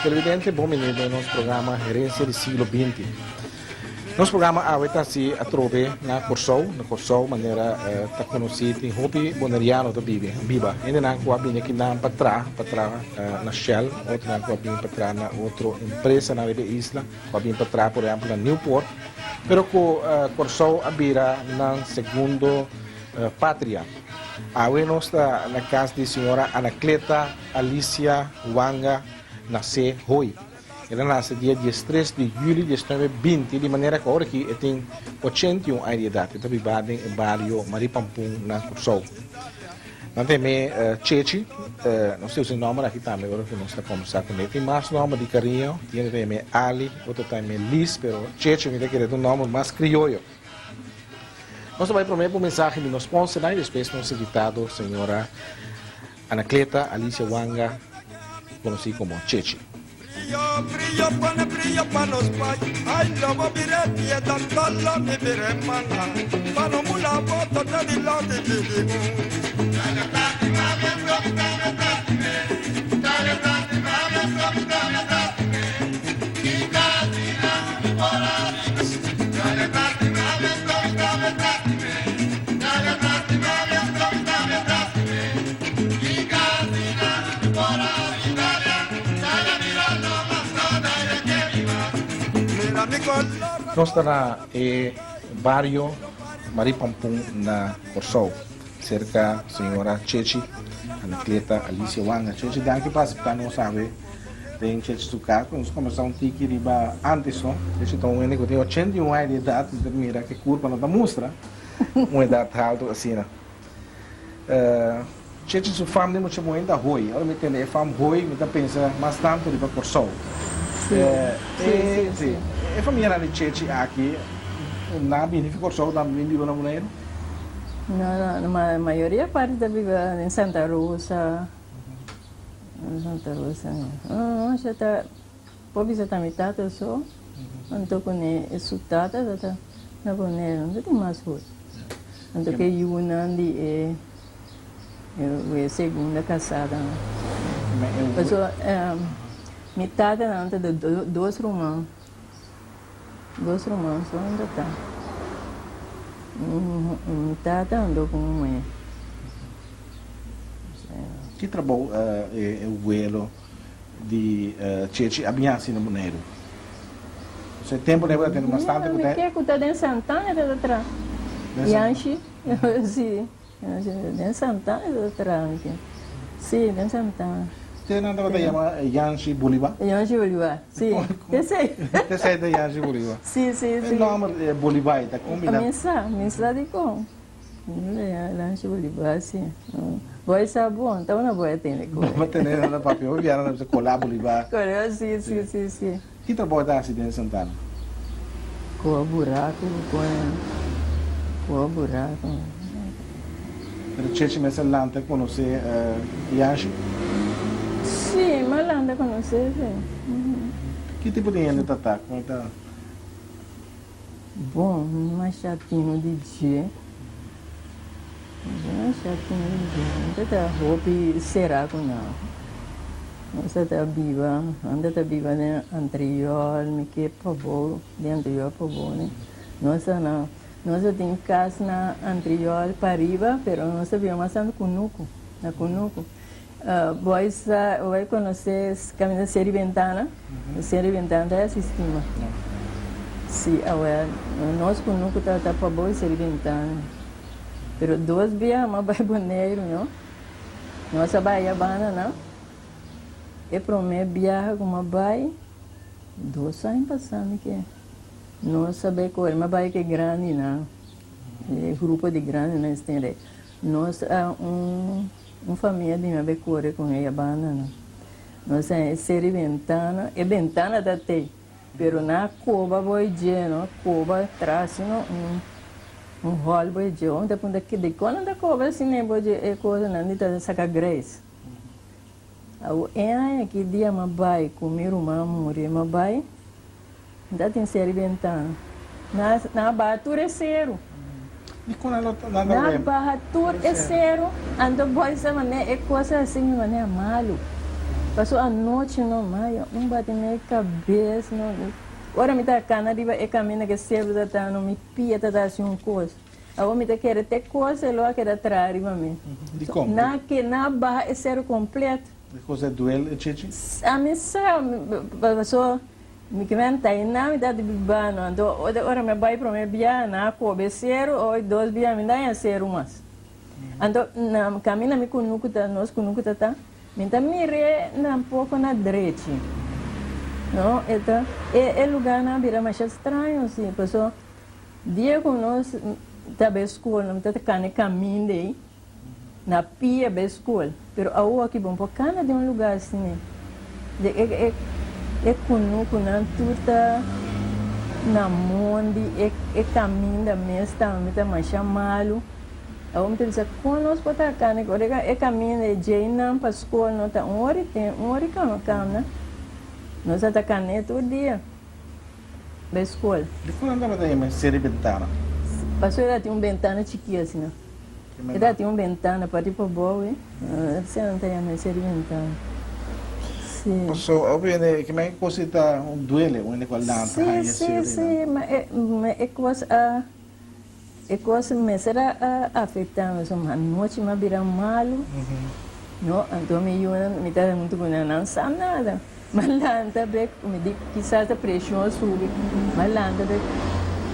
Televidente, bon bini den nos programa Herencia di Siglo Binti. Nos programa awe ta hasi atrobe na Kòrsou. Na Kòrsou manera ta konosí tin hopi boneriano ta bibi, biba. Hendenan ku a bini akinan pa traha, pa traha na Shell, otronan ku a bini pa traha na otro empresanan riba e isla, ku a bini pa traha por ehèmpel na Newport, pero ku Kòrsou a bira nan segundo patria. Awe nos ta na kas di señora Anacleta Alicia Wanga Nase Hoy. El a nase dia diestres di juli 1920, di manera ku awor aki e tin 81 aña di edat. E ta biba den e bario Marie Pampoen na Kòrsou. Nan ta yam'é Chechi. Nos ta usa e nòmber aki tambe ora ku nos ta kòmbersá kuné. Tin mas nòmber di kariño. Tin hende ta yam'é Ali, otro ta yam'é Lis, pero Chechi mi ta kere ta un nòmber mas krioyo. Nos ta bai promé pa un mensahe di nos spònsernan i despues nos invitado señora Anacleta Alicia Wanga, konosí komo Chechi. Nos ta na e bario Marie Pampun na Kòrsou, serka señora Chechi Anacleta Alicia Wanga. Chechi, danki pa aseptá nos awe den Chechi su kas. Nos kombersá un tiki riba antes, no? Chechi ta un hende ku tin 81 aña di edat, mi ta mira ku e kurpa no ta mustra un edat haltu asina. Chechi su fam den mucha muhé ta Hoy. Ora mi tende e fam Hoy mi ta pensa mas tantu riba Kòrsou. Sí, e famianan di Chechi aki nan a bini fi Kòrsou tambe bin biba na Boneiru? No, no, mayoria parti ta biba den Santa Rosa, Santa Rosa. No, ta Por bisa ta mi tata so, anto ku ne e su tata ta ta na Boneiru, no ta tin mas hoy. Anto ku e yunan di e e segunda kasadanan. Pasobra mi tatanan ta dos ruman, dos ruman so nan ta ta. Un tata anto ku un muhé. Ki trabou e welo di Chechi a bin hasi na Boneiru. Osea e tempu tabata tene mas tantu ku ta. Mi ke ku ta den Santana e ta traha. Yanshi, si, den Santana e ta traha mi ke. Si, den Santana. Te nan tabata yama Yanshi Bolivar? Yanshi Bolivar, si. T'esei. T'esei ta Yanshi Bolivar. Si, si, si. E nòmber Bolivar ta kombina. Mi sa, mi sa dikon. Lanshi Bolivar si. Boy sa bon, ta una boy a tene ku. Bo tene na papia, bo biaha na bisa Colá Bolivar. Colá, si, si, si, si. Ki trabou ta hasi den Santana? Koba buraku, koba buraku. Pero Chechi mester lanta konosé Yanshi? Si, mi a lanta konosé, si. Ki tipo di hende ta ta? Kon e ta? Bon, mi masha tinu di dje. Mi masha tinu di dje. Mi ta ta hopi será ku nan. Nos ta ta biba, nan ta ta biba den Antriol, mi ke pabou, den Antriol pabou ne. Nos ta na, nos ta tin kas na Antriol pariba, pero nos ta biba mas tantu Kunuku, na Kunuku. Bo a sa, bo a konosé kaminda Seri Bentana? Seri Bentana ta hasi stima. Sí, awel, nos kunuku tabata pabou di Seri Bentana. Pero dos bia mi a bai Boneiru, no. Nos a bai aya banda nan. E promé biaha ku mi a bai, dos aña pasá mi ke. Nos a bai kore, mi a bai ku e grandinan, e grupo di grandinan esei rei. Nos a un. Un famia di mi a bay core con e yabanda nan. Nos a e seri bentana, e bentana ta tey, pero nan a coba boy dje, no a coba tras sino un un hol boy dje. Ora mi ta puntra dicon nan ta coba asina e boy dje e cosa nan di ta saca grijs. Awo e aña ki dia mi a bay cu mi ruman a muri mi a bay. Nta tin seri bentana. Na na baha tur e seru. Dikon nan lo nan Na baha tur e seru, anto boy sa manera e cosa asi mi manera malu. Paso anochi no maya un bati mi kabes no. Ora mi ta kana riba e kaminda ke seru ta ta no mi pia ta ta hasi un kos. Awor mi ta kere te kos e lo a keda traha riba mi. Dikon? Na ke na baha e seru kompleto. E kos e duel e chichi? Ami sa paso mi ke men ta einan mi ta di biba no anto ora mi a bai prome biaha nan a kobe e seru oi dos biaha mi no haña seru mas. Anto na kaminda mi kunuku ta nos kunuku ta ta mi ta mir'é na poko na drechi no e ta e e lugarnan a bira masha straño si paso dia ku nos ta bai skol nos ta kana e kaminda ei na pia bai skol pero awoki bo no por kana den un lugar asina de e e e kunukunan tur ta na mondi e e kaminda mes tambe ta masha malu. Awor mi ta bisa, Kon nos por ta kana ku ora e kaminda e djeinan pa skol no ta un ora i ten, un ora i kama kamna? Nos a ta kan'é tur dia bai skol. Dikon nan tabata yama e seri bentana? Pasobra e tatin un bentana chikí asina. E tatin un bentana parti pa bou e, asina nan ta yama e seri bentana. Si. Pasobra hopi hende ke men kos ei ta un duele, un hende ku a lanta haña e Si, seri si, nan. si, ma e, ma e kos a. E kos mester a afektá mi, pasobra anochi mi a bira malu, no, anto mi yunan, mi ta huntu ku nan, nan sa nada. Mi a lanta bek, mi di kisas ta preshon a subi, mi a lanta bek,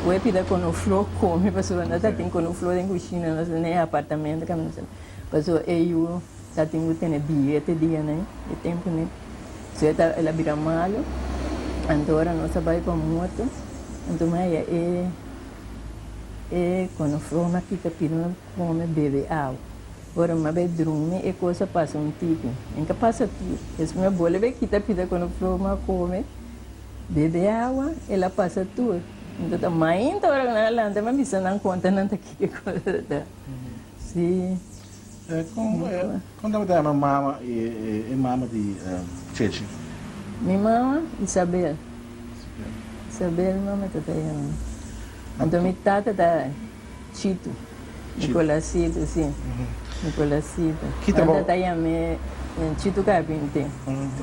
ku e pida konofló kome, pasobra no ta tin konofló den kushina, nos den e apartamento kaminda nos ta, pasobra e yu ta tin ku tene dieta e dianan, e tempunan. So e ta, el a bira malu, anto ora nos a bai pa morto, anto mi a haya e. E kono froma kita pidi mi kome bebe awa. Ora mi a bai drumi e kos a pasa un tiki. En ka pasa tur. Despues mi a bole bai kita pida kono froma kome bebe awa el a pasa tur. Enton ta mainta ora ku nan a lanta mi a bisa nan konta nan ta kiko e kos a ta. Si. Kon tabata yama mama e mama di Chechi? Mi mama Isabel. Isabel mama ta ta yama. Anto mi tata ta Chito. Nicolasito si. Nicolasito. Nan ta ta yam'é Chito Carpinté.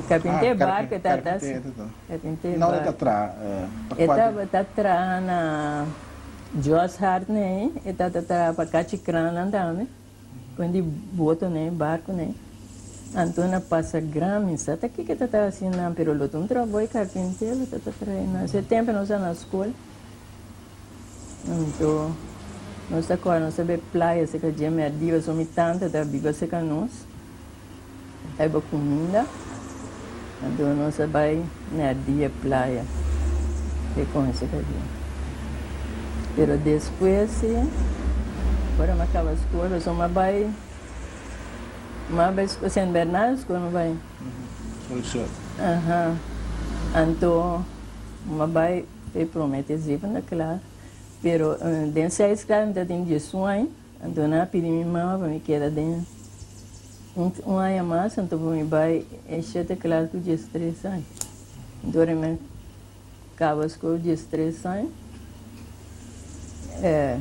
Carpinté barco e tata si. Carpinté barco. Nònde ta traha? E tabata traha na. Jos Hartney, e tata traha pa kachi krannan tambe, pon di botonan, barkunan. Anto na pasa gran mi sa ta kiko e ta traha asinan, pero lo ta un trabou e karpinter lo ta ta traha nan. Se tempu nos a na skol, anto nos ta kòrda nos ta bai playa serka dje mèrdi pasobra mi tanta ta biba serka nos, ta hiba kuminda, anto nos a bai mèrdi e playa e kome serka dje. Pero despues si, ora mi a kaba skol pasobra mi a bai mi a bai Sint Bernardo skol mi a bai. Aha, anto mi a bai e prome te zevende klas, pero den seis klas mi ta tin diesun aña. Anto nan a pidi mi mama pa mi keda den un un aña mas, anto pa mi bai e shete klas ku diestres aña. Anto ora mi a kaba skol diestres aña, e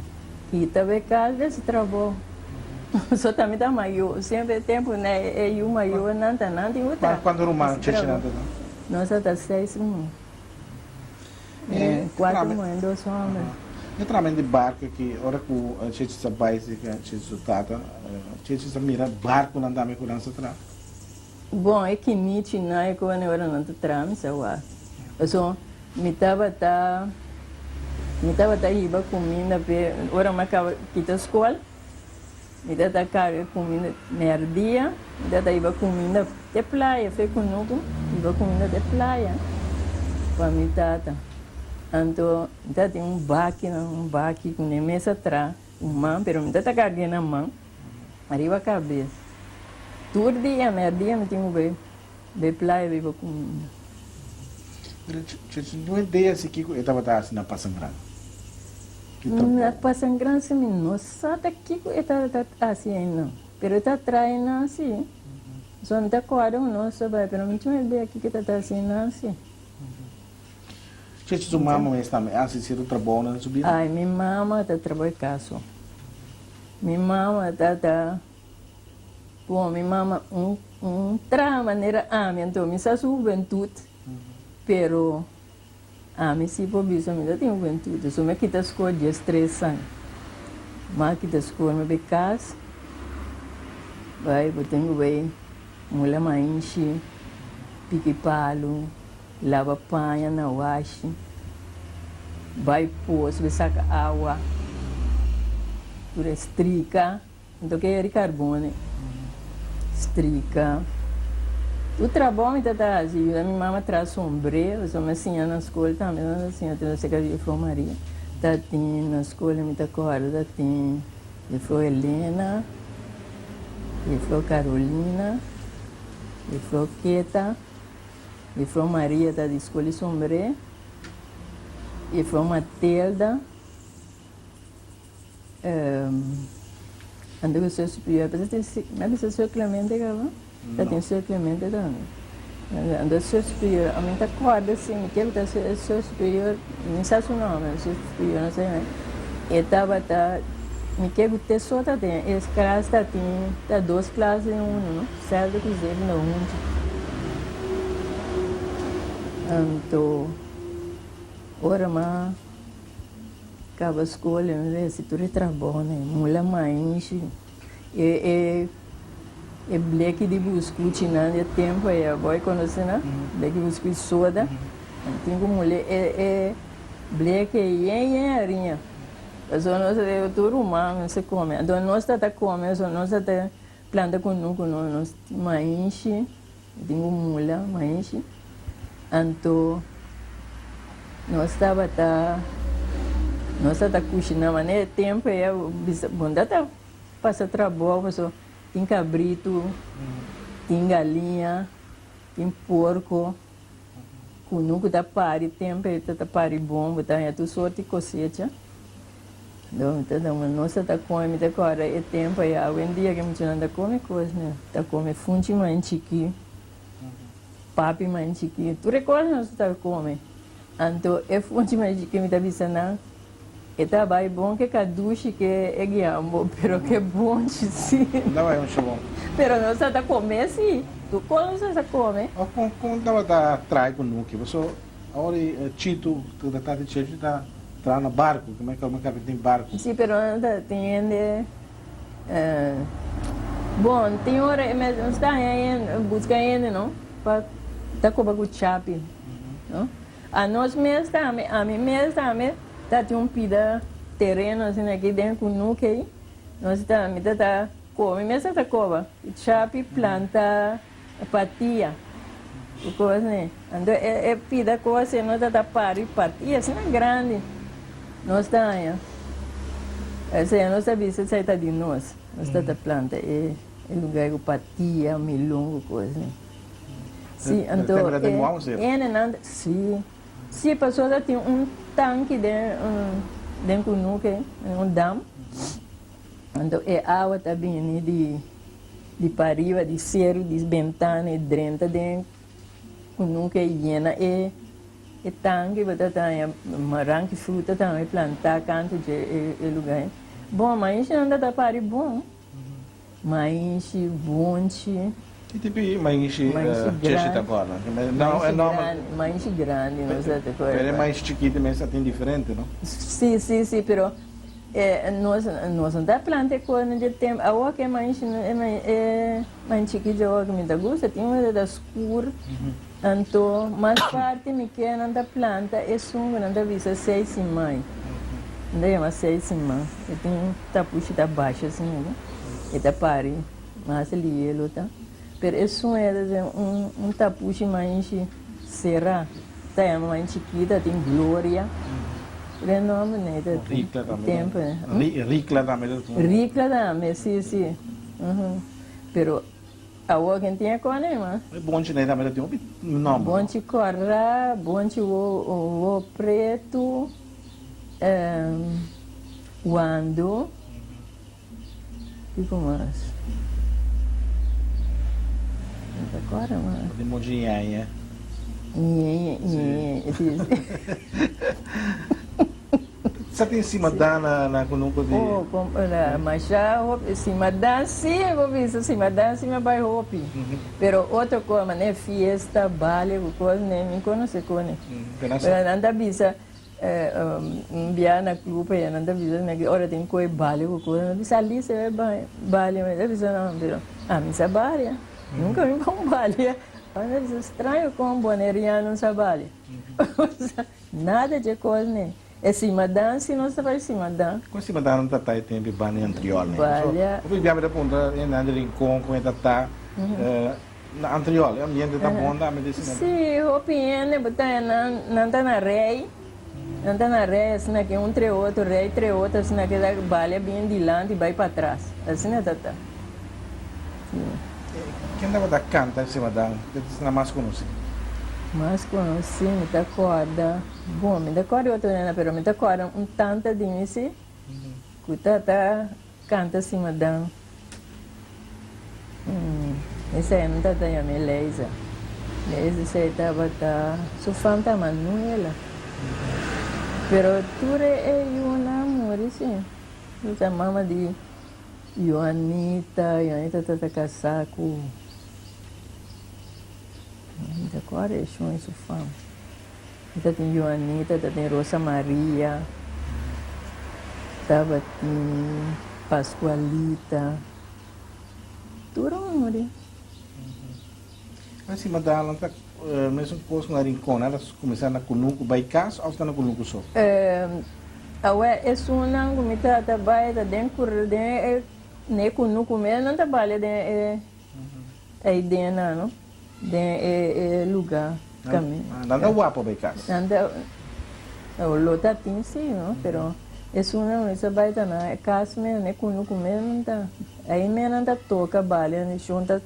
kita bai kas den su trabou. So ta mi ta mayor, semper e tempu e yu mayornan ta nan tin ku ta. Kuantu ruman chechinan ta ta? Nos a ta seis ruman. Cuatro muher, dos homber. E tramen di barco aki, ora cu Chechi sa bay cerca Chechi su tata, Chechi sa mira barconan tambe cu nan sa traha? Bon, e kinichi nan e cone ora nan ta traha mi sa wak. Pasobra mi tabata, mi tabata hiba cuminda p'e, ora mi a caba kita scol, Mi ta ta carga cuminda merdia, mi ta ta hiba cuminda te playa, fe cunucu, hiba cuminda te playa pa mi tata. Anto mi ta tin un baki nan, un baki cu ne mesa tra cu man, pero mi ta ta cargu'e na man ariba cabes. Tur dia merdia mi tin cu bay bay playa bay hiba cuminda. Pero no idea si kico e tabata haci na Pasangran? Ki Na trabou? Pasangran si mi no sa ta kico e tabata haci einan, pero e ta traha einan si. So mi ta corda un nos ta bay, pero mi tin un idea kico e tabata haci einan si. Chechi su mama mes tambe a haci cierto trabounan den su bida? Ay, mi mama ta trabou e caso. Mi mama ta ta. Bon, mi mama un un traha manera ami, anto mi sa su hubentut, pero ami si por bisa mi ta tin hubentut. So mi a kita skol diestres aña. Mi a kita skol, mi a bai kas, bai bo tin ku bai mula mainshi, piki palu, laba paña na washi, bai pos bai saka awa, tur e strika. Anto ke eri karbone, strika. Tur trabou mi ta ta hasi, yuda mi mama traha sombré, pasobra mi a siña na skol tambe, nos a siña te na seka di Jufrou Maria. Ta tin na skol mi ta kòrda ta tin Jufrou Elena, Jufrou Carolina, Jufrou Keta, Jufrou Maria ta di skol di sombré, Jufrou Matilda. Anto ku Sor Superior a bisa tin mi a bisa Sor Clemente kaba? Ta tin Sor Clemente tambe. Anto Sor Superior a mi ta kòrda si mi ke ku ta Sor Superior mi sa su nòmber Sor Superior no sa e tabata mi ke ku te so ta tin e klas ta tin ta dos klas den unu no sèlde ku zevende huntu anto ora ma. Kaba skol e mester tur e trabounan, mula maishi, e e e bleki di buskuchinan di e tempu ei abo e konosé nan, bleki buskuchi soda, nan tin ku mula e e bleki ei yen yen hariña, pasobra nos ta tur ruman mester kome, anto nos ta ta kome pasobra nos ta ta planta kunuku nos tin maishi. Tin un mula maishi. Anto nos tabata nos tabata kushiná manera e tempu ei a bisa bo no tabata pasa trabou pasobra tin kabritu, tin galiña, tin porko, kunuku ta pari tempu ei ta pari bon bo ta haña tur sorti kosecha. Nos ta kome, mi ta kòrda e tempu ei, awendia ke muchanan ta kome kos ne, ta kome funchi man chikí, papi man chikí, tur e kos nos ta kome. Anto e funchi man chikí mi ta bisa nan, e ta bai bon ke kadushi ke e giambo, pero ke bonchi si. No bai mucho bon. Pero nos ta kome si, tur kos nos ta kome. Kon kon tabata trae kunuki? Paso Awor e chitu ku ta tata chechi ta traha na barku, ku mei kaba tin barku. Si, pero nan ta tin hende bon, tin ora e mes nos ta haña hende, buska hende no, pa ta koba ku chapi, no. Anos mes tambe, ami mes tambe ta tin un pida tereno asina aki den kunuke ei, nos ta, mi ta ta koba, mi mes ta ta koba ku chapi planta. Patia ku kos ne. Anto e e pida kos e no ta ta pari patia asina grandi nos ta haña. Esei nos ta bisa esei ta di nos. Nos ta ta planta e e lugar ku patia, milon ku kos ne. Si anto e hendenan si si pasobra tin un tanki den den kunuke un dam anto e awa ta bini di. Di pariba di seru di bentana e drenta den ku nunka e yena e e tanki bo ta taña maranki fruta tambe plantá kantu dje e lugá ei. Bon maishi nan ta ta pari bon maishi bonchi. Ki tipo di maishi cheshi ta kòrda? Maishi grandi nos ta ta kòrda. Pero e maishi chikito mes ta tin diferente no? Si si si pero. E nos nos no ta planta e kosnan dje tempu awor ke manchi e manchi chikito awor ke mi ta gusta tin un ta skur anto mas parti mi ke nan ta planta esun ku nan ta bisa seis siman nan ta yama seis siman e tin tapushi ta basha asina e ta pari mas lielo ta pero esun e ta un un tapushi manchi sera. Ta yama man chikita tin Gloria. Pero e nomber no ta Ricla tambe. Tempo. Ricla tambe ta un. Ricla tambe, si, si. Pero awor ken tin e kone ma. E bonchi nei tambe ta tin hopi nomber. Bonchi kòrá, bonchi wowo pretu, wando. Kiko mas? No ta kòrda mas. Bo tin muchu ñaña. Ñaña, ñaña, si, si. Sa tin simadan na na kunuku di. Oh, kom na masha hopi simadan si mi por bisa simadan si mi a bai hopi. Pero otro kos manera fiesta, bale ku kos ne mi konosé kone. Pero nan ta bisa un bia na club aya nan ta bisa mi ora tin koe bale ku kos nan ta bisa Alicia bai bai bale mi ta bisa no pero ami sa balia nunka mi bon balia nan ta bisa straño kon boneriano sa balia. Nada dje kos ne. E simadan si nos ta bai simadan. Kon simadan ta ta e tempu e banda di Antriol ne? Balia. Hopi bia mi ta puntra e nan di Rincon kon e ta ta na Antriol. E ambiente ta bon tambe di simadan? Si, hopi hende bo ta haña nan nan ta na rei. Nan ta na rei asina ke un tre otro, rei tre otro asina ke ta balia bien dilanti bai patras. Asina ta ta. Si. Ken tabata kanta e simadan? Ken ta esnan mas konosí? Mas konosí mi ta kòrda, bon mi ta kòrda otro nena pero mi ta kòrda un tanta di mi si ku tata kanta simadan. Esei mi tata yama Eleiza. Eleiza esei tabata su fam ta Manuela. Pero tur e yunan a muri si. Ta mama di Joanita, Joanita ta ta casá cu mi ta acorda e shon y su fam. Mi ta tin Joanita, ta tin Rosa Maria, tabatin Pascualita, tur a muri. Así Madalena ta mesun cos cu na Rincon, nan ta cuminsa na cunucu bay cas of ta na cunucu so? Awe esunnan cu mi ta ta bay ta den cur den e ne cunucu mes nan ta bale den e ey den nan no den e e lugar caminda. Nan ta wapo bay cas? Nan ta lo ta tin si no pero esunnan cu mi ta bay ta na e cas mes ne cunucu mes nan ta ey mes nan ta toca bale nan shunta.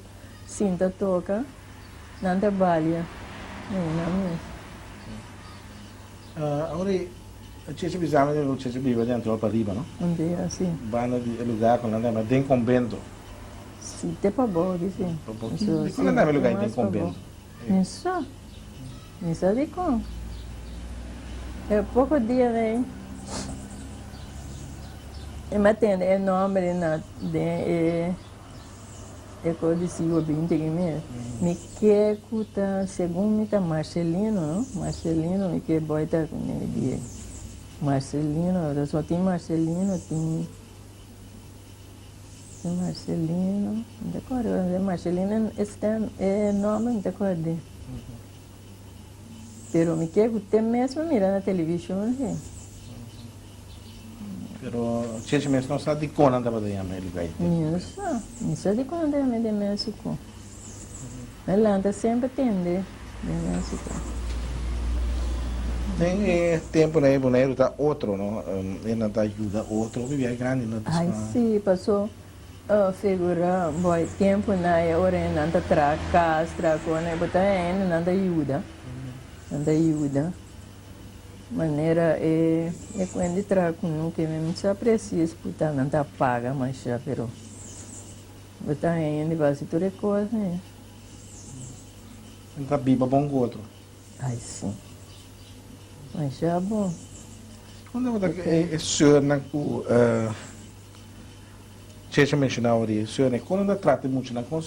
Sinta toca, nan ta balia nan mes. Awor e cheche bisa mi cu cheche biba den Antroa pariba, no? Un dia, si. Banda di e lugar cu nan ta yama den conbento. Si, te pabou di si. Pabou. Dicon nan ta yama e lugar den conbento? Mi sa. Mi sa dicon. E poco dia den e mi a tende e nomber na den e. E kos di siglo binti aki mes. Mi ke ku ta segun mi ta Marcelino no, Marcelino mi ke boy ta kuné di Marcelino, so tin Marcelino tin tin Marcelino mi ta kòrda Marcelino e nòmber mi ta kòrda pero mi ke ku te mes mi mira na televishon si. Pero Cheche mes no sa dikon nan tabata yama e lugar ei. Mi no sa. Mi sa dikon nan ta yama e den Mexico. Mi lanta semper tende den Mexico. Den e temponan ei Boneiru ta otro no. E nan ta yuda otro. Hopi biaha grandi no ta Ai si, paso figura boy temponan ei ora e nan ta traha kas, traha kona, bo ta hende nan ta yuda. Nan ta yuda. Manera e e kuen di traha ku nu ke mi sa presis ku ta nan ta paga masha pero bo ta hende pa hasi tur e kos ne. Nan ta biba bon ku otro. Ai si. Masha bon. Unda bo ta e seurnan ku Cheche menshona ori, seurnan kon nan ta trata e muchanan kon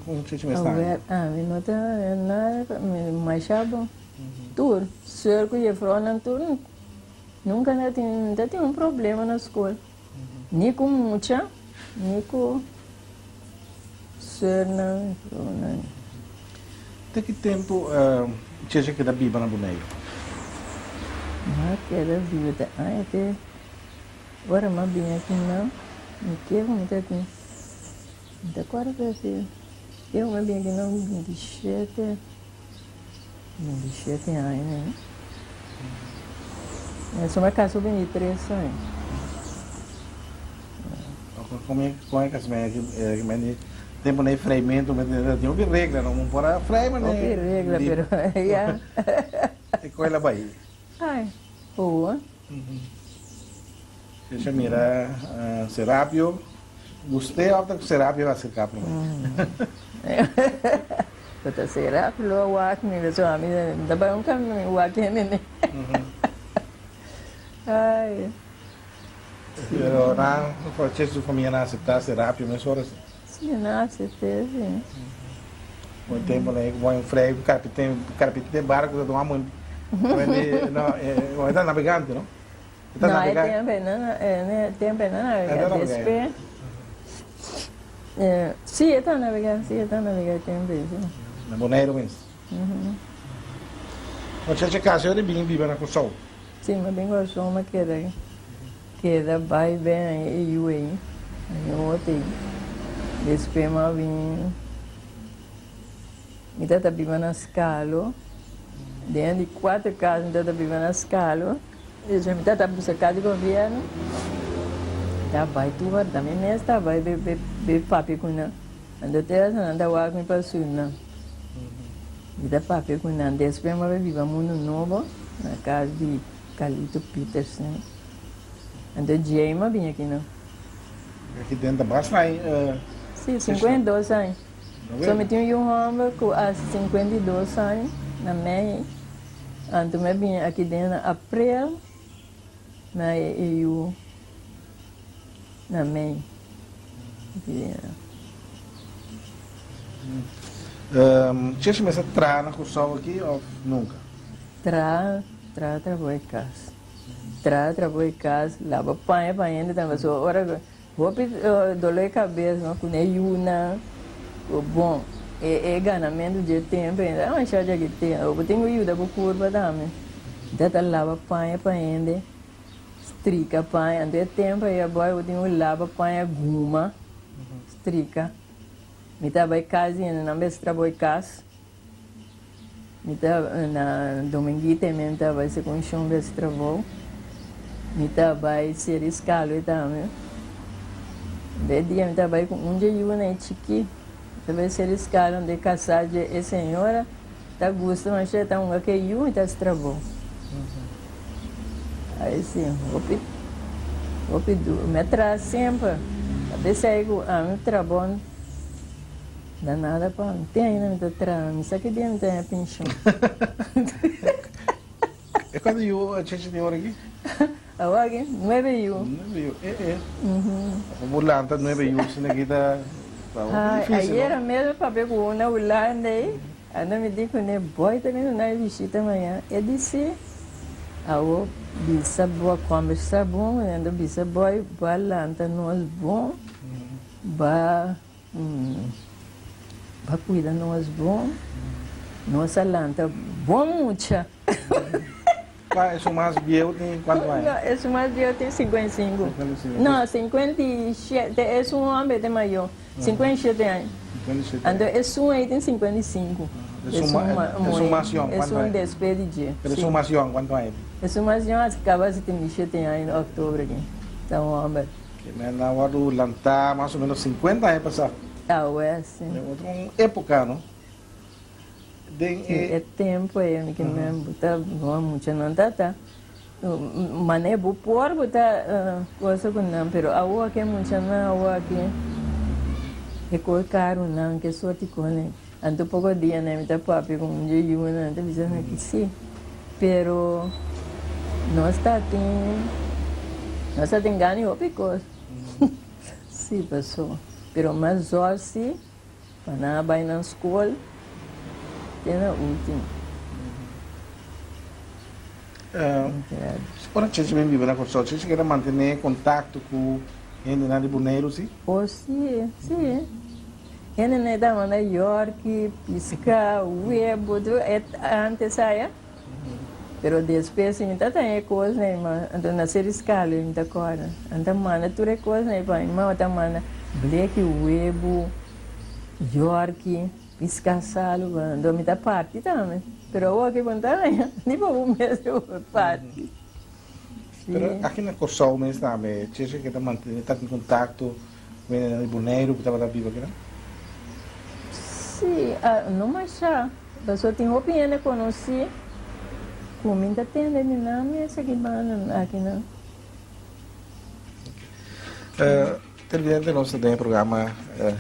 kon Cheche mes ta haña? Awel ami no ta nada masha bon. Tur, seur ku jefrounan tur nunka na tin ta tin un problema na skol. Ni ku mucha, ni ku seurnan, jefrounan. Te ki tempu Cheche keda biba na Boneiru? M'a keda biba te aña te ora m'a bini aki nan, mi ke ku mi ta tin, mi ta kòrda presies, ke ku m'a bini aki nan 27. 27 aña ne. Eso me caso 23 aña. Como como que se me que me tempo nei freimento me tem hopi regla no mun por a frei ma Hopi regla pero ya. E koe la bai. Ai, boa. Esha mira Serapio gust'é of ta Serapio a acerca prome? Bo ta Serapio lo a wak mi pasobra ami ta bai un caminda mi wak hende ne. Ai. Pero nan, Chechi su famia nan acepta Serapio mesora si? Si, nan acept'é si. Bon tempo nan e bon frei ku karpiten, karpiten den barku ta tuma mun. No, e ta nabegante no? E ta No, e nabega. tempo e no, e tempo e no E nabega. ta nabega. Despues, si e ta nabega, si e ta nabega e tempo ei si. Na Boneiru mes. Bo cheche kasi ora di bin biba na Kòrsou? Si, mi a bin Kòrsou, mi a keda keda bai ben e yu ei, e otro ei. Despues mi a bin, mi tata biba na Skalo, den di kuater kas mi tata biba na Skalo. Despues mi tata buska kas di gobièrnu, mi ta bai tur ora, mi mes ta bai be papia ku nan. Anto te ora nan ta wak mi pa surnan. Mi ta papia ku nan. Despues mi a bai biba Mundu Nobo na kas di Carlito Petersen. Anto djei mi a bini aki nan. Aki den ta basta aña? Si, 52 aña. So mi tin un yu hòmber ku a 52 aña na mei. Anto mi a bini aki den na aprel na e yu. Na mei. Chechi mester traha na Kòrsou aki òf nunka? Traha, traha trabou e kas. Traha trabou e kas, laba paña pa hende tambe. Pasobra ora ku hopi dolor di kabes no ku e yunan ku bon e ganamentu dje tempu ainda ta masha dje ki tempu. Bo tin ku yuda bo kurpa tambe. Ta ta laba paña pa hende. Strika paña, anto e tempo ei aboy bo tin ku laba paña guma, strika. Mi ta bai kas di hende nan bes trabou e kas. Mi ta na Dominguita ei mi ta bai segun shon bes trabou. Mi ta bai seri skalo ei tambe. Anto e dia mi ta bai ku un dje yuna ei chikí. Mi ta bai seri skalo anto e kasá dje e señora. Ta gusta masha ta hunga ke yu mi ta haci trabou. Ai si hopi hopi duro mi a traha semper a pesar cu ami trabou da nada pa mi te ainda mi ta traha mi sa ki dia mi ta haña pension. E cuanto yu Chechi tin ora aki? Awor aki nuebe yu. Nuebe yu eh eh. Bo por lanta nuebe yu asina aki ta hopi dificil no. Ayera mes mi papia cu un na Hulanda ey. Anda mi di kuné boy ta bini na e bishita mañan. E di si. Awo bisa bo a kombersá bon kuné. Anda bisa boy bo a lanta nos bon, bo a bo a kuida nos bon. Nos a lanta bon mucha. Kua esun mas bieu tin kuantu aña? No, esun mas bieu tin 55. No, 57, esun homber ta mayor, 57 aña. Anto esun ei tin 55. Esun mas yòn kuantu aña? Esun despues di dje. Pero esun mas yòn kuantu aña tin? Esun mas yòn a kaba 77 aña na òktober aki, ta un homber. Ke men a wòrdu lantá mas o menos 50 aña pasá. Awè, si. Den otro un époka, no? Den e. E tempu ei mi ke men bo ta bo muchanan ta ta mane bo por bo ta cosa ku nan pero awo aki e muchanan awo aki e kos karunan ke sorti kos anto poko dianan mi ta papia ku un dje yunan ta bisa nan ki si pero nos ta tin nos ta tin gana di hopi kos si paso pero mas zòr si. Pa nan a bai nan skol te na ultimo. Ora Chechi bin biba na Kòrsou, Chechi keda mantené kontakto ku hendenan di Boneiru, si? Oh, si, si. Hendenan ta manda yòrki, piská, webu, tur e antes aya. Pero despues mi ta taña e kosnan ei ma anto na ser skalo mi ta kòrda. Nan ta manda tur e kosnan ei pa mi. Mama ta manda bleki webu, yòrki, piská salu pa mi. Anto mi ta parti tambe. Pero awor ke bo no ta haña ni pa bo mes bo por parti. Pero aki na Kòrsou mes tambe Cheche ke ta mantene ta tin kontakto ku hendenan di Boneiru ku tabata biba akinan? Sí, no masha. Pasobra tin hopi hende konosí ku mi ta tende di nan mes aki banda akinan. Televidente nos ta den e programa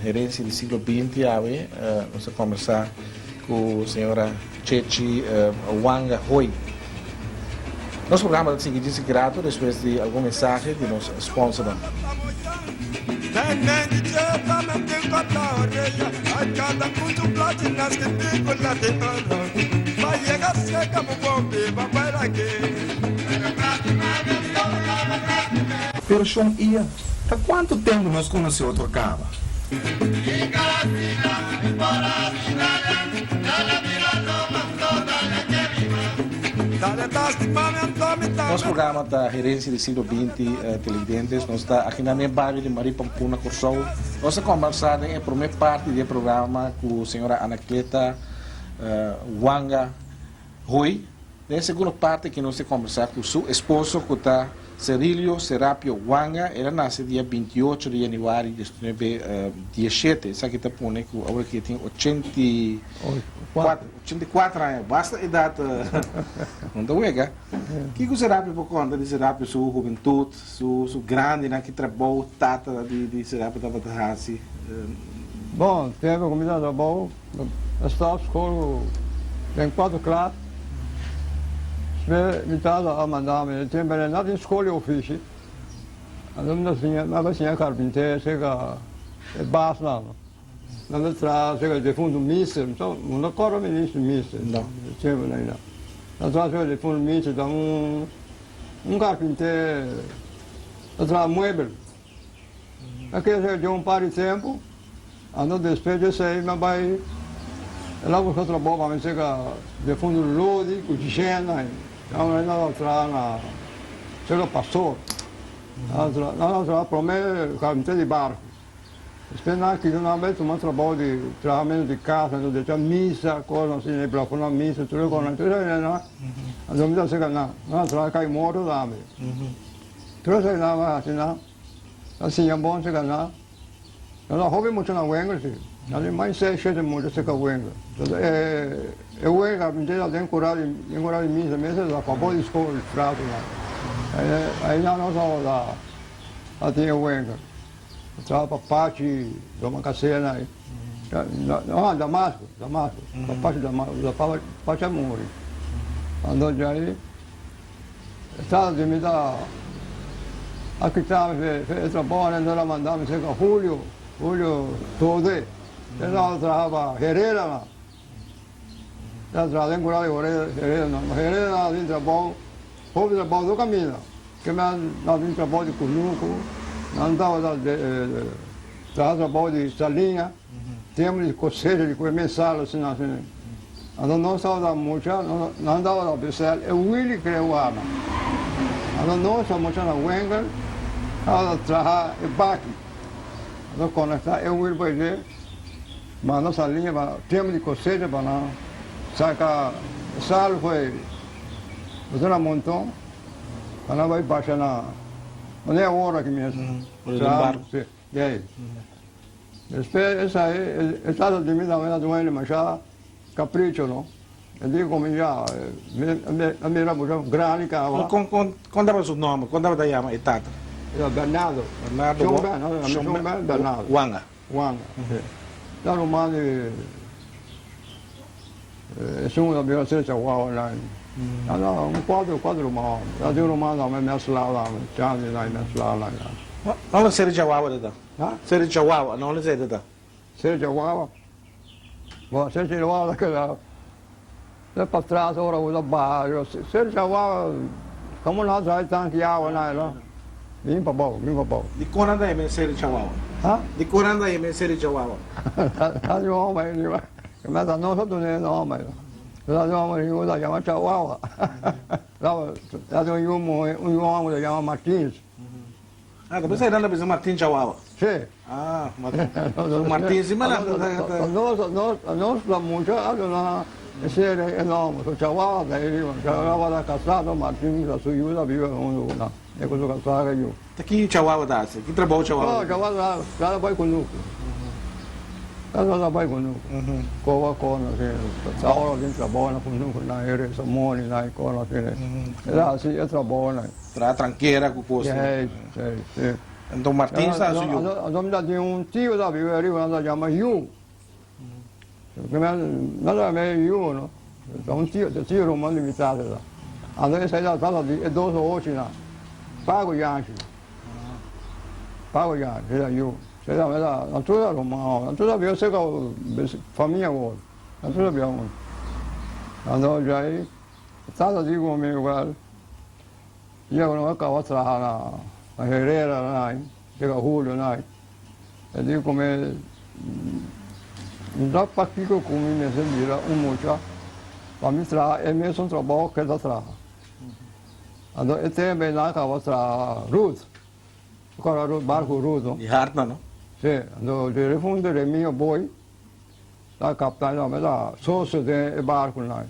Herencia di Siglo Binti awe nos ta kombersá ku señora Chechi Wanga Hoy. Nos programa ta sigui djis grato despues di algun mensahe di nos sponsornan. Pero Shon Ia, ta cuanto tempo nos conoce otro caba? Nos programa ta Herencia di Siglo Binti, televidentes. Nos ta aki na den e bario di Marie Pampun na Kòrsou. Nos a kòmbersá den e promé parti di e programa ku señora Anacleta Wanga Hoy. Den e segundo parti aki nos ta kòmbersá ku su esposo ku ta Cerilio Serapio Wanga. El a nase dia 28 di yanüari 1917. Esaki ta pone ku awor aki e tin 84. 84 aña, basta edat no ta wega. Kiko Serapio por konta di Serapio su hubentut, su su grandinan, ki trabou tata di di Serapio tabata hasi? Bon, tempu ku mi ta trabou, mi stòp skol den kuater klas. Despues mi tata a manda mi, e tempu no tin skol di ofishi, anto mi ta siña, mi a bai siña karpinter serka e basnan. Nan ta traha serka defuntu mister, mi no kòrda mi ni su mister, tempu nan ayina. Nan traha serka defuntu mister, ta un un karpinter ta traha muebel. A keda serka dje un par di tempu, anto despues di esei mi a bai, el a buska trabou pa mi serka defuntu Lodi ku Jena, nan a traha na serka pastor. Nan a traha prome karpinter di barku. Despues nan a kita nan bai tuma trabou di trahamentu di casa, anto decha misa, cosnan asina, e plafonan misa, tur e cosnan, tur esaki nan, anto mi ta seca nan, nan a traha cay morto tambe. Tur esaki nan a haci nan, a siña bon seca nan, nan a hopi mucha na Wenger si, nan tin mas seis, shete mucha seca Wenger. Entonces e e Wenger carpintero ta den cura di den cura di misa mester ta pabou di school frato nan, ai nan nos a a tin e Wenger. Traha pa Pachi, Doma Casena, no, Damasco, Damasco, pa Pachi Damasco, Pachi a muri. Anto djai e tata di mi ta a kita mi fe e trabou anto el a manda mi serka Julio, Julio Tode, e tabata traha pa Herrera nan. El a traha den kura di Herrera nan. Herrera nan a tin trabou, hopi trabou tur kaminda. Ke nan a tin trabou di kunuku, nan tabata traha trabou di saliña, tempu di kosecha di kue mensal asina asina. Anto nos tabata mucha, nan tabata bisa e Willy kre wama. Anto nos a mucha na Wengel tabata traha e baki. Anto konektá e Willy pa dje, manda saliña pa tempu di kosecha pa nan saka sal fo'i boso na monton. Nan a bai basha na manera awor aki mes. Ora den barco. Si, di ahi. Despues esai, e tata di mi tambe ta dueño di masha capricho no. E di cu mi ya, mi a mira mucha grandi caba. Con, con, con tabata su nomber? Con tabata yama e tata? Era Bernardo. Bernardo. Shon Ben, no, Shon Ben Bernardo. Wanga. Wanga, si. Ta ruman di. Esun ta bira ser Chihuahua nan. Nan ta un cuatro cuatro ruman. Ta tin ruman tambe mezcla tambe. Chanti nan mezcla nan. Unda ser Chihuahua ta ta? Ha? Ser Chihuahua na unda esei ta ta? Ser Chihuahua? Bo ser Chihuahua ta keda ta patras ora bo ta baha. Ser Chihuahua como nan trae tanki awa nan no. Bin pa bou, bin pa bou. Di kon nan ta yama e ser Chihuahua? Ha? Di kon nan ta yama e ser Chihuahua? Ta di homber riba. Meta nos a dun'é nòmber. Ta di homber yu ta yama Chawawa. Ta di un yu muhé, un yu hòmber ta yama Martins. Ah, ta pensá nan ta bisa Martin Chawawa. Sí. Ah, Martins sí mala. Nos, nos, nos la mucha a duna e sere e nòmber. So Chawawa ta ei riba. Chawawa ta kasado, Martins ta su yu ta biba huntu ku nan. E ku su kasá ku e yu. Ta ki Chawawa ta hasi? Ki trabou Chawawa ta hasi? Chawawa ta bai kunuku. Ta bai kunuku. Koba kona asina. Ta ora tin trabou na kunuku nan e resa moni nan e kona asina. E ta hasi e trabounan. Traha trankera ku kos. Si, si, si. Anto Martins ta hasi yu. Anto mi ta tin un tio ta biba ariba nan ta yama Yu. Nan ta yama e Yu no. Ta un tio, ta tio ruman di mi tata ta. Anto esei ta tata di e dos ochinan, Pago Yanchi. Pago Yanchi, e ta yu. Esei ta mester, nan tur ta ruman awor, nan tur ta biba serka famia awor, nan tur ta biba huntu. Anto djai tata di ku mi igual, dia ku nos a kaba traha na Herrera nan, serka Julio nan, e di ku mi, Mi ta pakiko ku mi mester bira un mucha pa mi traha e mesun trabou ku e ta traha. Anto e tempu ei nan a kaba traha Ruth. Bo kòrda Ruth, barku Ruth no? Di Hartman no? Si, anto di refuntu Remio Boy ta kaptan tambe ta sosio den e barkunan.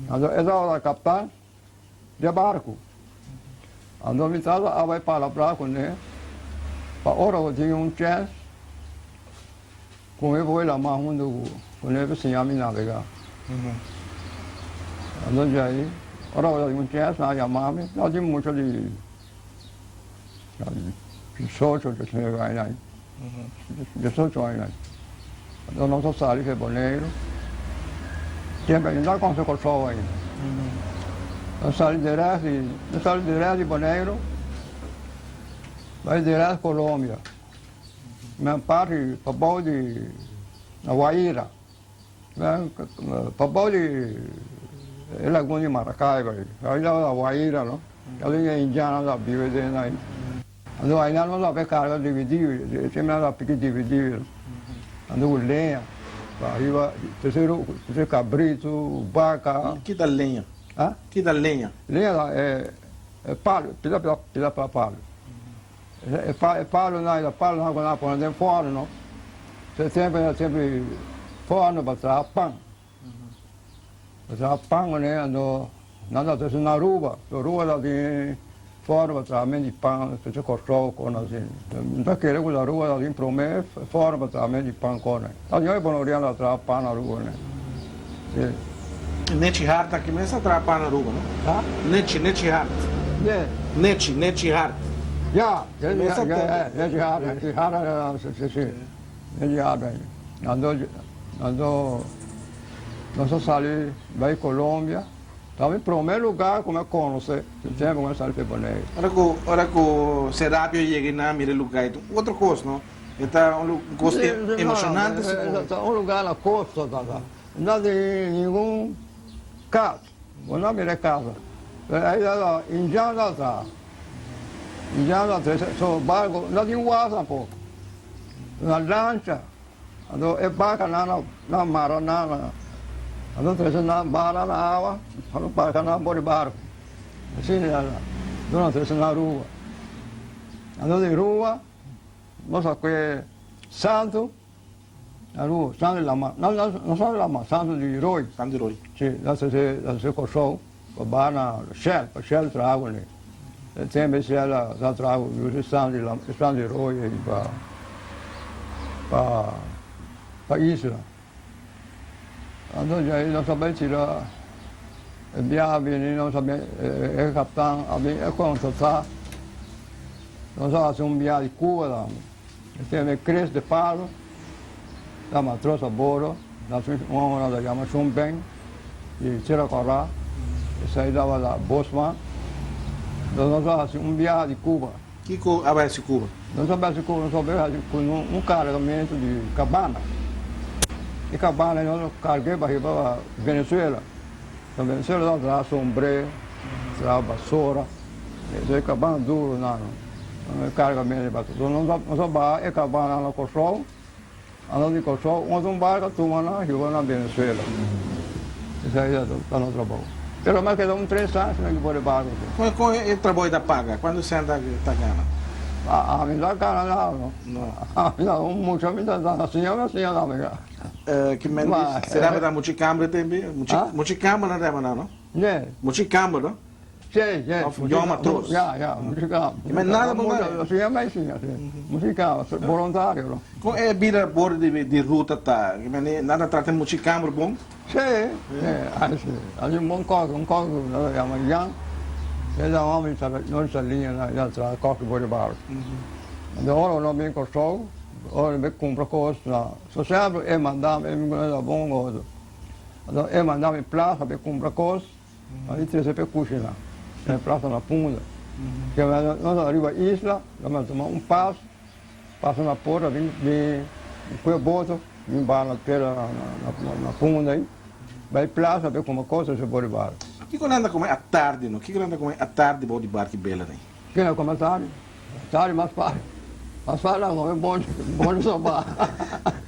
Anto e tabata kaptan di e barku. Anto mi tata a bai palabrá kuné pa ora ku tin un chèns ku mi por lama huntu kuné pa siña mi nabegá. Anto djei ora ku tin un chèns nan a yama mi, nan tin mucha di 18, 19 aña, 18 aña. Anto nos a sali for Boneiru, tempu ainda no a Kòrsou ainda. Nos sali dirèkt di, nos sali dirèkt di Boneiru bai dirèkt Colombia, men parti pabou di La Guaira. Pabou di e lagun di Maracaibo ei, ai tabata la Guaira no, alin e indiannan ta biba den ai. Anto ainan nos a carga dividí, siempre nan ta piki dividí, anto ku leña pa ariba, tercero cabrito, baca. Ki ta leña? Ki ta leña? Leña ta e palo, pida pida palo. E palonan, e palonan ku nan a pone den fòrno, se semper nan semper fòrno pa traha pan. Pa traha pan kuné anto nan ta trese na Aruba. So Aruba ta tin fòrno pa traha men di pan, spesial Kòrsou kon asin. Mi ta kere ku na Aruba ta tin promé fòrno pa traha men di pan kon. Ta tin hopi bonoriano ta traha pan na Aruba ne. Si. Nechi Hart aki mes ta traha pan na Aruba no? Ha? Nechi, Nechi Hart. Ne? Nechi, Nechi Hart. Ya, Nechi Nechi Hart, Nechi Hart, si, si, Nechi Hart. Anto, anto nos a sali bai Colombia, ta mi prome lugar ku mi a konosé, tempu ku mi a sali pa Boneiru. Ora ku, ora ku Serapio yega i nan a mira e lugar ei, ta un otro kos no? E ta un kos emoshonante sigur. Ta un lugar na kosta ta ta. No tin ningun kas. Bo no a mira e kasa. Pero ei ta ta indian ta traha. Indian ta trese so barko. No tin was tampoco. Na lancha. Anto e bakanan na mara nan. Anto trese nan bara na awa. Anto bakanan por di barko. Asina ta ta. Anto nan trese nan Aruba. Anto di Aruba. Nos a kue santu Aruba, santu di lama, no no santu di lama, santu di roi. Santu di roi. Si, nos a hasi nos a hasi Kòrsou pa baha na Shell, pa Shell traha kuné. E tempu ei Shell a sa traha ku yusi santu di lama, santu di roi ei pa pa pa isla. Anto djei nos a bai tira e biaha bini nos a bin e kaptan a bin e konstatá nos a hasi un biaha di Cuba tambe. E tene Chris de Palo ta matros a bordo, nos un homber nos a yama Shun Beng di Tierra Kòrá, esei tabata bosman. Nos a hasi un biaha di Cuba. Kiko a bai hasi Cuba? Nos a bai hasi Cuba, nos a bai hasi ku un kargamentu di kabana. E kabana nos a karg'é pa hiba pa Venezuela. Na Venezuela nos a traha sombré, traha basora, esei kabana duru nan, e kargamentu di basora. Nos a baha e kabana na Kòrsou, anto di Kòrsou un otro barku a tuma nan hiba na Venezuela. Esei ta nos trabou. Pero mi a keda un tres aña sin aki por e barku. Kon e trabou ei ta paga? Kuantu sènt ta gana? Ami no ta gana nada no. Ami ta un mucha mi ta siña mi a siña tambe. Ki men di sera ta muchi kamber tembe? Muchi kamber nan ta yama nan no? Muchi kamber no? Si, si. Of yòn matros. Ya, ya, muchi kamber. Ki men nada bo gana. Siña mi a siña, si. Muchi kamber, boluntario no. Kon e bida bor di ruta ta? Ki men di nan ta trata muchi kamber bon? Si, si, ai si. Ai un bon kòki, un kòki ku nan ta yama Jan, e ta un hòmber di nos saliña nan, e ta traha kòki for di barrio. Anto ora ku nos bin Kòrsou, ora nos bin kumpra kos na, so sèmpre e manda mi, e mi ta bon goso. Anto e manda mi plasa pa e kumpra kos, pa mi trese pa e kushina. E plasa na Punda. Ke nos a riba isla, nos a tuma un pas, pasa na porta bin bin kue boto, bin baha na tera na Punda ei, bai plasa bai kuma cosa se por di barco. Kiko nan ta come atardi no? Kiko nan ta come atardi bou di barki bela nei? Kiko nan come atardi? Atardi mas fácil, mas fácil nan come bonchi, bonchi soba.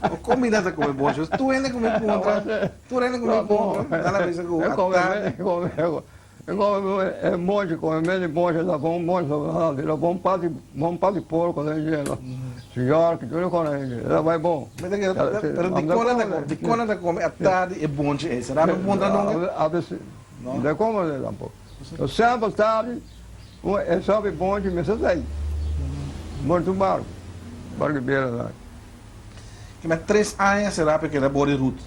O con mi nan ta come bonchi? Tur hende ku mi puntra, tur hende ku mi puntra, nan a bisa ku atardi. E come e bonchi, come meni bonchi ta bon bonchi ta bira bon pati, bon pati porco den dje. York, tur e kos den dje, ta bai bon. Mi ta kere, pero dikon nan ta come, dikon nan ta come atardi e bonchi ei? Sera mi puntra nunca? Abes, no ta come tampoco. Semper tardi e sopi bonchi mester ta ei. Bonchi un barco, barco di bela ta. Kima tres aña será pa e keda bor di Ruth?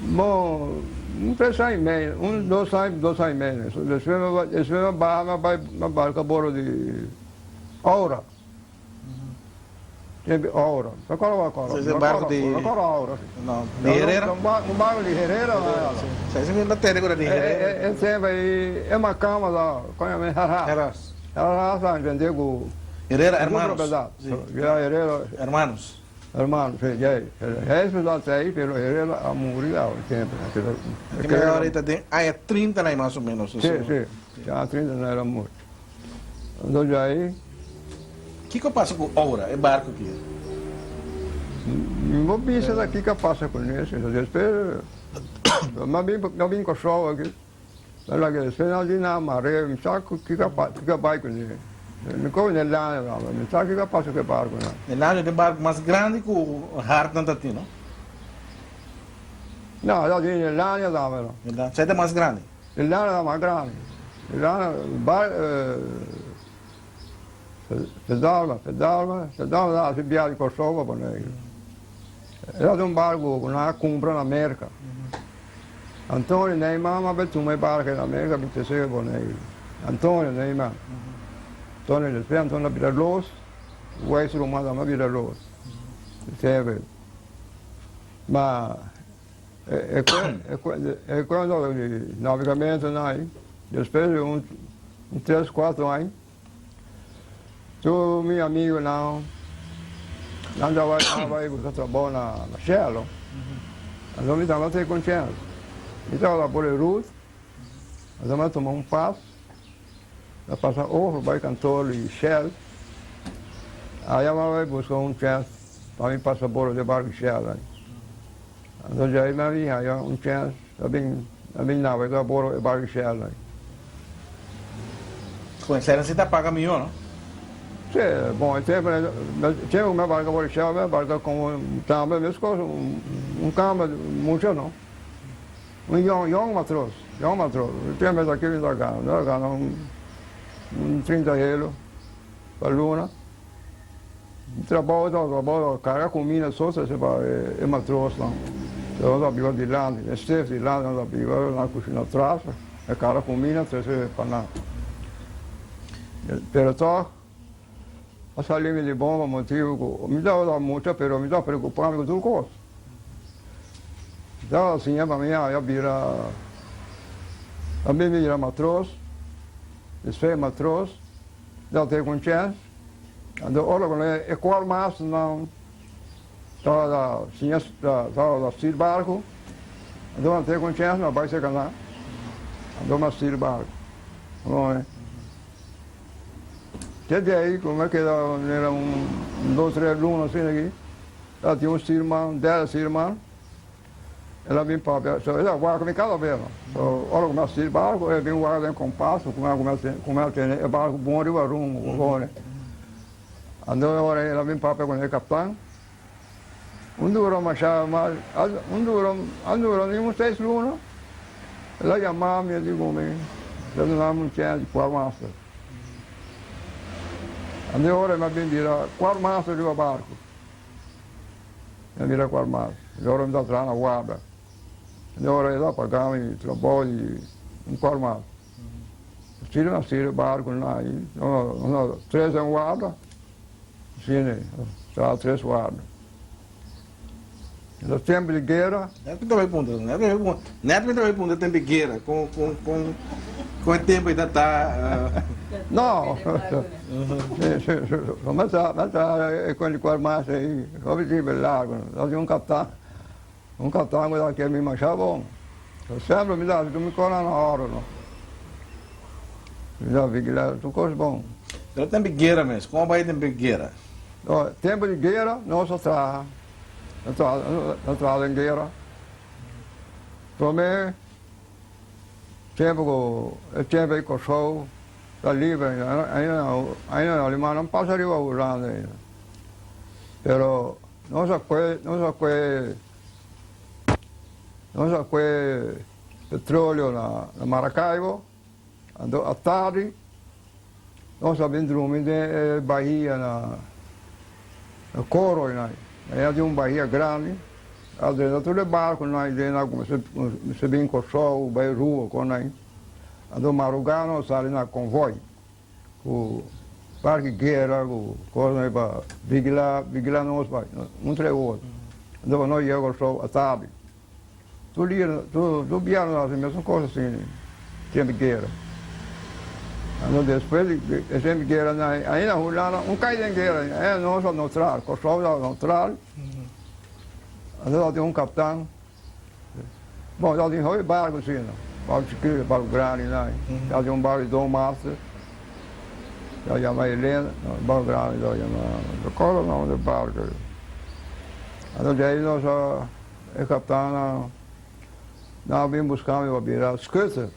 Bon, un tres aña y medio, un dos aña, dos aña y medio. Despues mi bai, despues mi baha mi bai, mi barca boro di Aura. Tempo di Aura. No acorda wak Aura. Ese barco di. No acorda Aura. No, di Herrera. Un barco di Herrera. Sí, ese mi ta tende cu di Herrera. E tempo ei, e macama la, como yama? Herras. Herras. Herras a entende cu. Herrera Hermanos. Sí. Ya Herrera. Hermanos. Hermanos, sí, ya. Eso da ahí, pero Herrera a muri ahora siempre. Que ahorita den aña 30 na más o menos. Sí, sí. Ya 30 na era muri. Entonces ahí. Kiko pasa ku Aura, e barco aki? Mi bo bisa ta kiko pasa ku eso. Despues, mi bin, mi bin Kòrsou aki. Pero ke despues nan di nan mare, mi sa kiko a bai kuné. Mi kohe den lana nan, mi sa kiko a pasa ku e barkunan. E lana ta e barku mas grandi ku Hartnan ta tin, no? No, ta tin e lana tambe no. E lana, sa ta mas grandi? E lana ta mas grandi. E lana, bar, Fedalma, Fedalma, Fedalma ta hasi biaha di Kòrsou pa Boneiru. E ta un barku ku nan a kumpra na Merka. Antonio Neyman a bai tuma e barku na Merka bin trese Boneiru. Antonio Neyman. Antonio despues Antonio a bira los, Weis ruman tambe a bira los. Sebe. Ma e e cuento di navegamentonan ai, despues di un tres cuatro aña, Tur mi amigonan nan ta bai nan bai buska trabou na Shell. Anto mi tabata te con Shell. Mi tabata por e route, anto mi a tuma un pas, mi a pasa over bai kantoor di Shell. Aya mi a bai buska un chèns pa mi pasa boro di e barco Shell ai. Anto djai mi a bin haya un chèns pa bin a bin nabega boro e barco Shell ai. Con esei si ta paga mihó, no? Sí, bon, e tempo, e tempo cu mi a barca boro Shell, mi a barca como tambe mescos, un camba mucho no. Un yong, yong matros, yong matros. E tempo esaki mi ta gana, mi ta gana un trinta helo pa luna. Mi trabou ta trabou ta carga cuminda so ta pa e matrosnan. Nos ta biba dilanti, den stef dilanti nos ta biba, nan cushina atras, e carga cuminda trece pa nan. Pero toch a sali mi di bon pa motibu cu mi tabata mucha pero mi ta preocupa mi cu tur cos. Mi tabata siña pa mi a bira, a mi bira matros, despues matros, mi ta tin un chens. Anto ora cu e quartermasternan tabata siña tabata stuur barco, anto nan tin conciencia nan bai cerca nan, anto nan stuur barco. Te di ahi cu mi a keda manera un dos tres luna asina aki, tabatin un stuurman, un derde stuurman, El a bin papia, so el a wak mi kada bes. So ora ku mi a stuur barku, el a bin wak den kompas ku mi a tene e barku bon riba rumbo ku kore. Anto e ora el a bin papia ku e kaptan. Un dura masha mas, un dura, a dura ni un seis luna. El a yama mi, el di ku mi, el a duna mi un chèns di quartermaster. Anto e ora mi a bin bira quartermaster riba barku. Mi a mira cual mas. E ora mi ta traha na warda. E ora e ta paga mi trabou di un cual mas. Asina a siri barco na ahi. Nos tres den warda. Asina traha tres warda. E tempo di guera. Net mi ta bay puntra. Net mi ta bay puntra tempo di guera. Con con con. Kon e tempu ei ta ta? No, mi ta traha e kuen di kual mas ei, hopi tiempo largu. Ta tin un kaptan, un kaptan ku ta kere mi masha bon. Semper mi ta hasi tur mi kosnan na orde no. Mi ta vigila tur kos bon. Pero tempu di guera mes, kon a bai tempu di guera? No, tempu di guera nos a traha, nos a traha den guera. Prome tempu ku e tempu ei Kòrsou ta liber ainda, ainda no alimannan pasa riba Hulanda ainda. Pero nos a kue, nos a kue, nos a kue petroleo na Maracaibo, anto atardi nos a bin drumi den e bahia na Coro einan. Einan tin un bahia grandi, a drenta tur e barconan ei den a cuminsa bin Corsou, bay Rua con ei. Anto maruga nos sali na convoy cu parke guera cu cosnan ei pa vigila, vigila nos bay, un tres ora. Anto pa nos yega Corsou atardi. Tur dia, tur biaha nos a hasi mesun kos asin tempu guera. Anto despues di e tempu guera nan ainda Hulanda un kai den guera ainda nos a neutral, Kòrsou tabata neutral. Anto tabatin un kaptan, bon tabatin hopi barku asina, barku chikitu, barku grandi nan, tabatin un barku di Don Master, ta yama Helena, barku grandi ta yama, no rekordo nòmber di e barku. Anto di ei nos a. E kaptannan nan a bin buska mi pa bira schutter.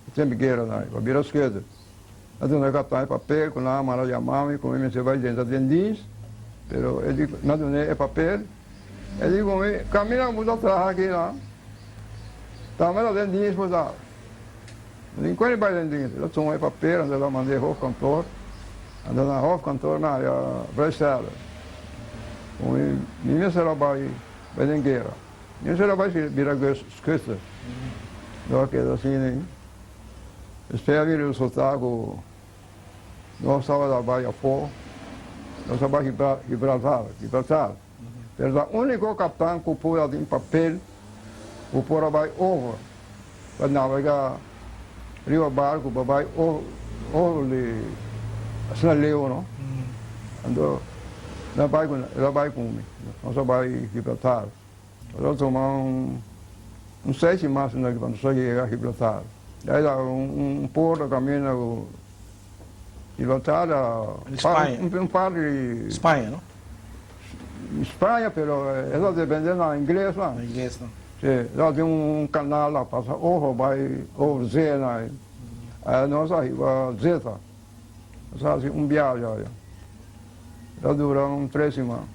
E tempu guera nan pa bira schutter. A duna e kaptan e papel ku nan a manda yama mi ku mi mester bai drenta den dienst, pero e di mi a dun'é e papel, e di ku mi kaminda ku bo ta traha aki nan tambe ta den dienst bo ta. Mi di kuen bai den dienst? El a tuma e papel anto el a mand'é hoofdkantoor, anto na hoofdkantoor nan a vrijstellen. Ku mi mi mester a bai bai den guera. Mi mester a bai bira schutter. Lo a keda asina ei. Despues a bira resulta ku nos tabata bai afó, nos a bai Gibraltar, Gibraltar. Pero ta úniko kaptan ku por a tin papel ku por a bai over pa nabegá riba barku pa bai over di asina leu no. Anto nan bai ku el a bai ku mi, nos a bai Gibraltar. Nos a tuma un seis siman asina pa nos a yega Gibraltar. Ei ta un porto kaminda ku Gibraltar ta un parti di Spaña no? Spaña pero e ta depende na inglesnan. Na inglesnan. Si, ta tin un canal a pasa over bai over zee na ei. Aya nos a hiba zeta. Nos a hasi un biahe aya. Ta dura un tres siman.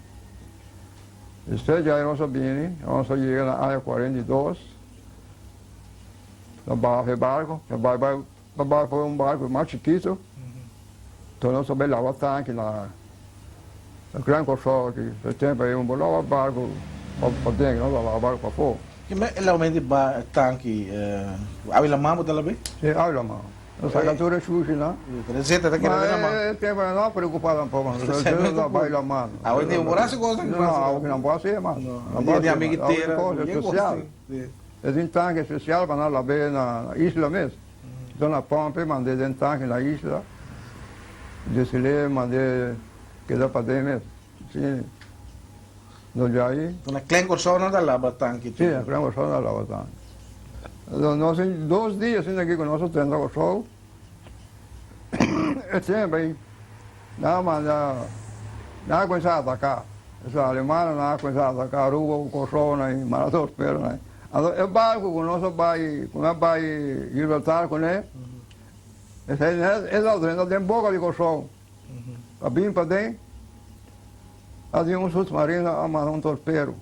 Despues di aya nos a bini, nos a yega na aña 42. Na baha e barco, na bai bai na bai for un barco mas chikito. Enton nos a bai laba tanki na na Gran Kòrsou aki. E tempo ei un bo laba barco paden, nos a laba barco pafó. Ki me e labamento di ba tanki? Awe laman bo ta lab'é? Si, awe laman. Nos saka tur e shushinan. Pero e zeta ta keda den laman. Ma e tempo ei no a preokupá tampoco. Nos a bai laman. Awe tin bo por hasi kos aki No, awe no por hasi mas. No, dia di amiguitera. Awe tin kos espesial. E tin tanki espesial pa nan lab'é na isla mes. Enton a pòmp e mand'é den tanki na isla, desil'é mand'é keda paden mes. Si, no djai. Enton na Klein Kòrsou nan ta laba tanki tur? Si, na Klein Kòrsou nan ta laba tanki. Enton nos tin dos dia asina aki ku nos a drenta Kòrsou. E tempu ei nan a manda, nan a kuminsá ataká. Esei alemanan a kuminsá ataká Aruba ku Kòrsou nan i manda torpedo nan. Anto e barku ku nos a bai, ku mi a bai Gibraltar kuné, esei e ta drenta den boka di Kòrsou. A bin paden, a tin un submarino a manda un torpedo.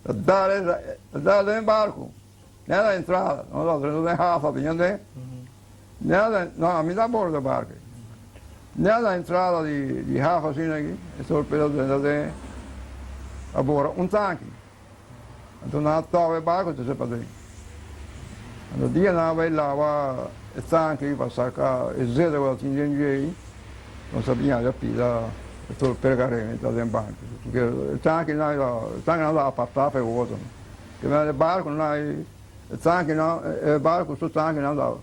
Ta dal, ta dal den e barku. Nèt a entrada, nos a drenta den haven bini aden. Nèt a, no, ami ta bordo e barku. Nèt a entrada di haven asina aki, e torpedo a drenta den, a bora un tanki. Anto nan a tòp e barku trese paden. Anto dia nan a bai laba e tanki pa saka e zeta ku tatin den dje, nos a bin haña pida e torpedo ku a renta den banki. Pasobra e tankinan e tankinan ta apartá pa e otro. Ke e barkunan e tankinan e barku su tankinan ta.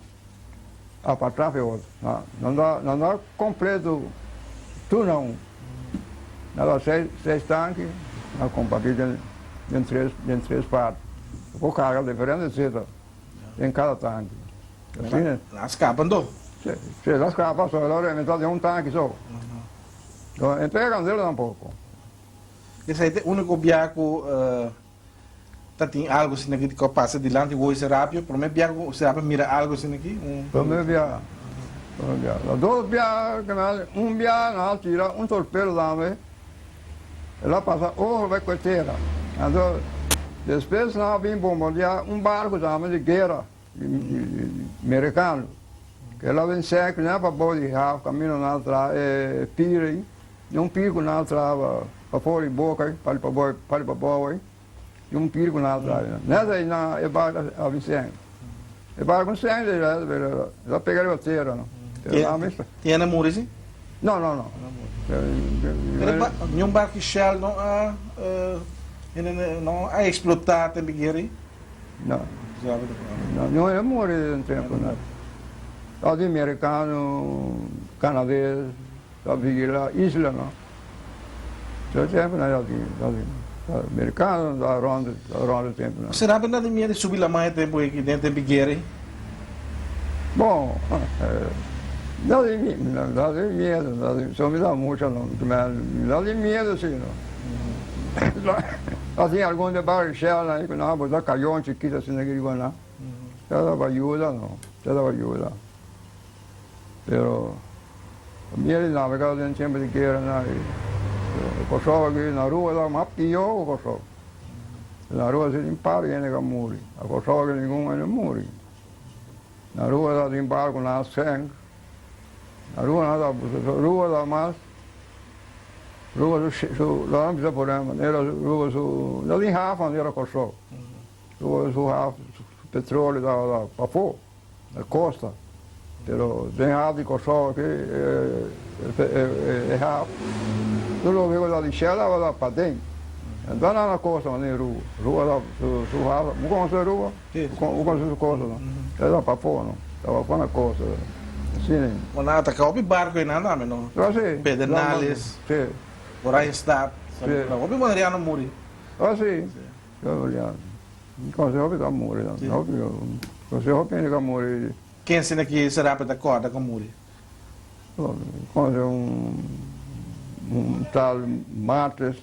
Apartá fe otro. No, nan ta, nan ta completo tur na un. Nan ta seis, seis tanki, nan compartí den, den tres, den tres parti. Bo por carga diferente zeta den cada tanki. Asina. Nan a scapa anto? Si, si, nan a scapa, so el a rementa den un tanki so. No, e pega candela tampoco. Esei ta e unico bia cu. Ta tin algo asina aki ku a pasa dilanti woy Serapio? Prome bia ku Serapio mira algo asina aki? Un. Prome bia, prome bia. La dos bia ku nan, un bia nan a tira un torpedo tambe, el a pasa over bai ku e tera. Anto despues nan a bin bombardiá un barku tambe di guera di merikano, ku el a bin sèk nan pabou di haf kaminda nan a traha e pir ei. Di un pir ku nan a traha pa for di boka ei, pali pa bou, pali pa bou ei, di un pir ku nan a traha ei. Nèt ei nan e barku a bin sèn. E barku sèn ei el a pega riba tera no. Pero nan a Tin hende a muri si? No, no, no. Pero niun barku Shell no a no a eksplotá tempu di guera ei? No. No, niun hende a muri den tempu nan. Tabata di merikano, kanades. Ta vigila isla no. Tur tempu nan ta tin, ta tin. Merikano ta rond, ta rond e tempu nan. Sera bo na di miedu di subi laman e tempu aki den tempu di guera ei? Bon, no di no di miedu, no di, so mi ta mucha no, mi ta di miedu si no. Ta tin algun de barrio shell nan ku nan a bota kayon chikito asina aki riba nan. Ta daba yuda no, ta daba yuda. Pero mi a di navega den tempo di guera na e Kòrsou aki na Aruba ta mas pió ku Kòrsou. Na Aruba si tin par hende ku a muri, na Kòrsou aki ningun hende a muri. Na Aruba ta tin barku nan a senk, na Aruba nan ta Aruba ta mas Aruba su su lo nan bisa por ehempel manera Aruba su no tin haf manera Kòrsou, Aruba su haf su petroleo ta pafó. Na costa, pero den haf di Kòrsou aki e haf tur loke ku ta di Shell tabata paden. Enton nan na costa manera Aruba, Aruba ta su haf, bo konoce Aruba? Bo konoce su costa no? E ta pafó no, ta pafó na costa asina. Bo nan ataka hopi barco einan tambe no? Si. Pedernales, Oranjestad, hopi boneriano muri. Si. Conseho hopi ta muri hopi conseho hopi hende ta muri. Ken asina ki Serape ta corda cu muri? Conseho un tal Martes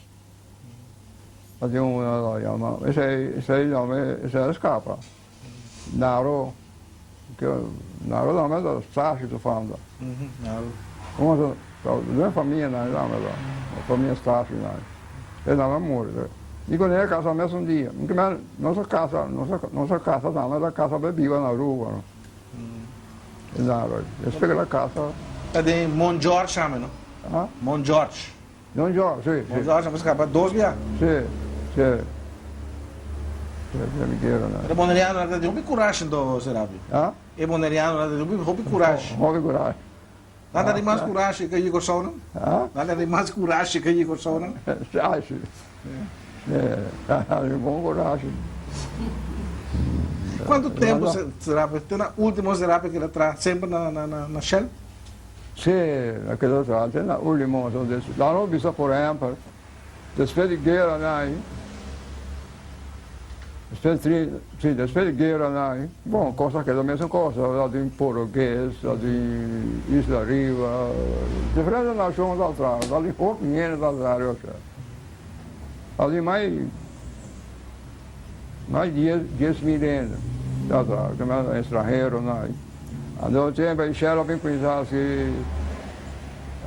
a tin un a yama esey esey yama esey a scapa Naro Naro tambe ta Sashi su fanda como den famia nan tambe ta famia Sashi nan. E nan a muri. Mi ku nan a kasa mesun dia. Mi kimen nos a kasa, nos a kasa tambe ta kasa pa e biba na Aruba no. E nan a despues ku el a kasa. Ta den Mont George tambe no? Ha? Mont George. Mont George, si, si. Mont George a skapa dos bia. Si, si. Si, mi kere nan. E bonerianonan ta tin hopi kurashi anto, Serapi. Ha? E bonerianonan ta tin hopi kurashi. Hopi kurashi. Nan ta di mas kurashi ke Yikosounan? Nan ta di mas kurashi ke Yikosounan? Shashi. Nan bon kurashi. Kuantu tempu Serape, te na ultimo Serape keda traha semper na Shell? Si, a keda traha te na ultimo. Nan lo bisa por ehempel, Despues di guera nan, despues di si despues di guera nan, bon cos a keda mesun cos, a tin portugues, a tin isla riba, diferente nacion ta traha, ta tin hopi hende ta traha riba esei. A tin mas mas dies 10,000 hende ta traha, ke men estranheronan. Anto tempo e Shell a bin cuminsa haci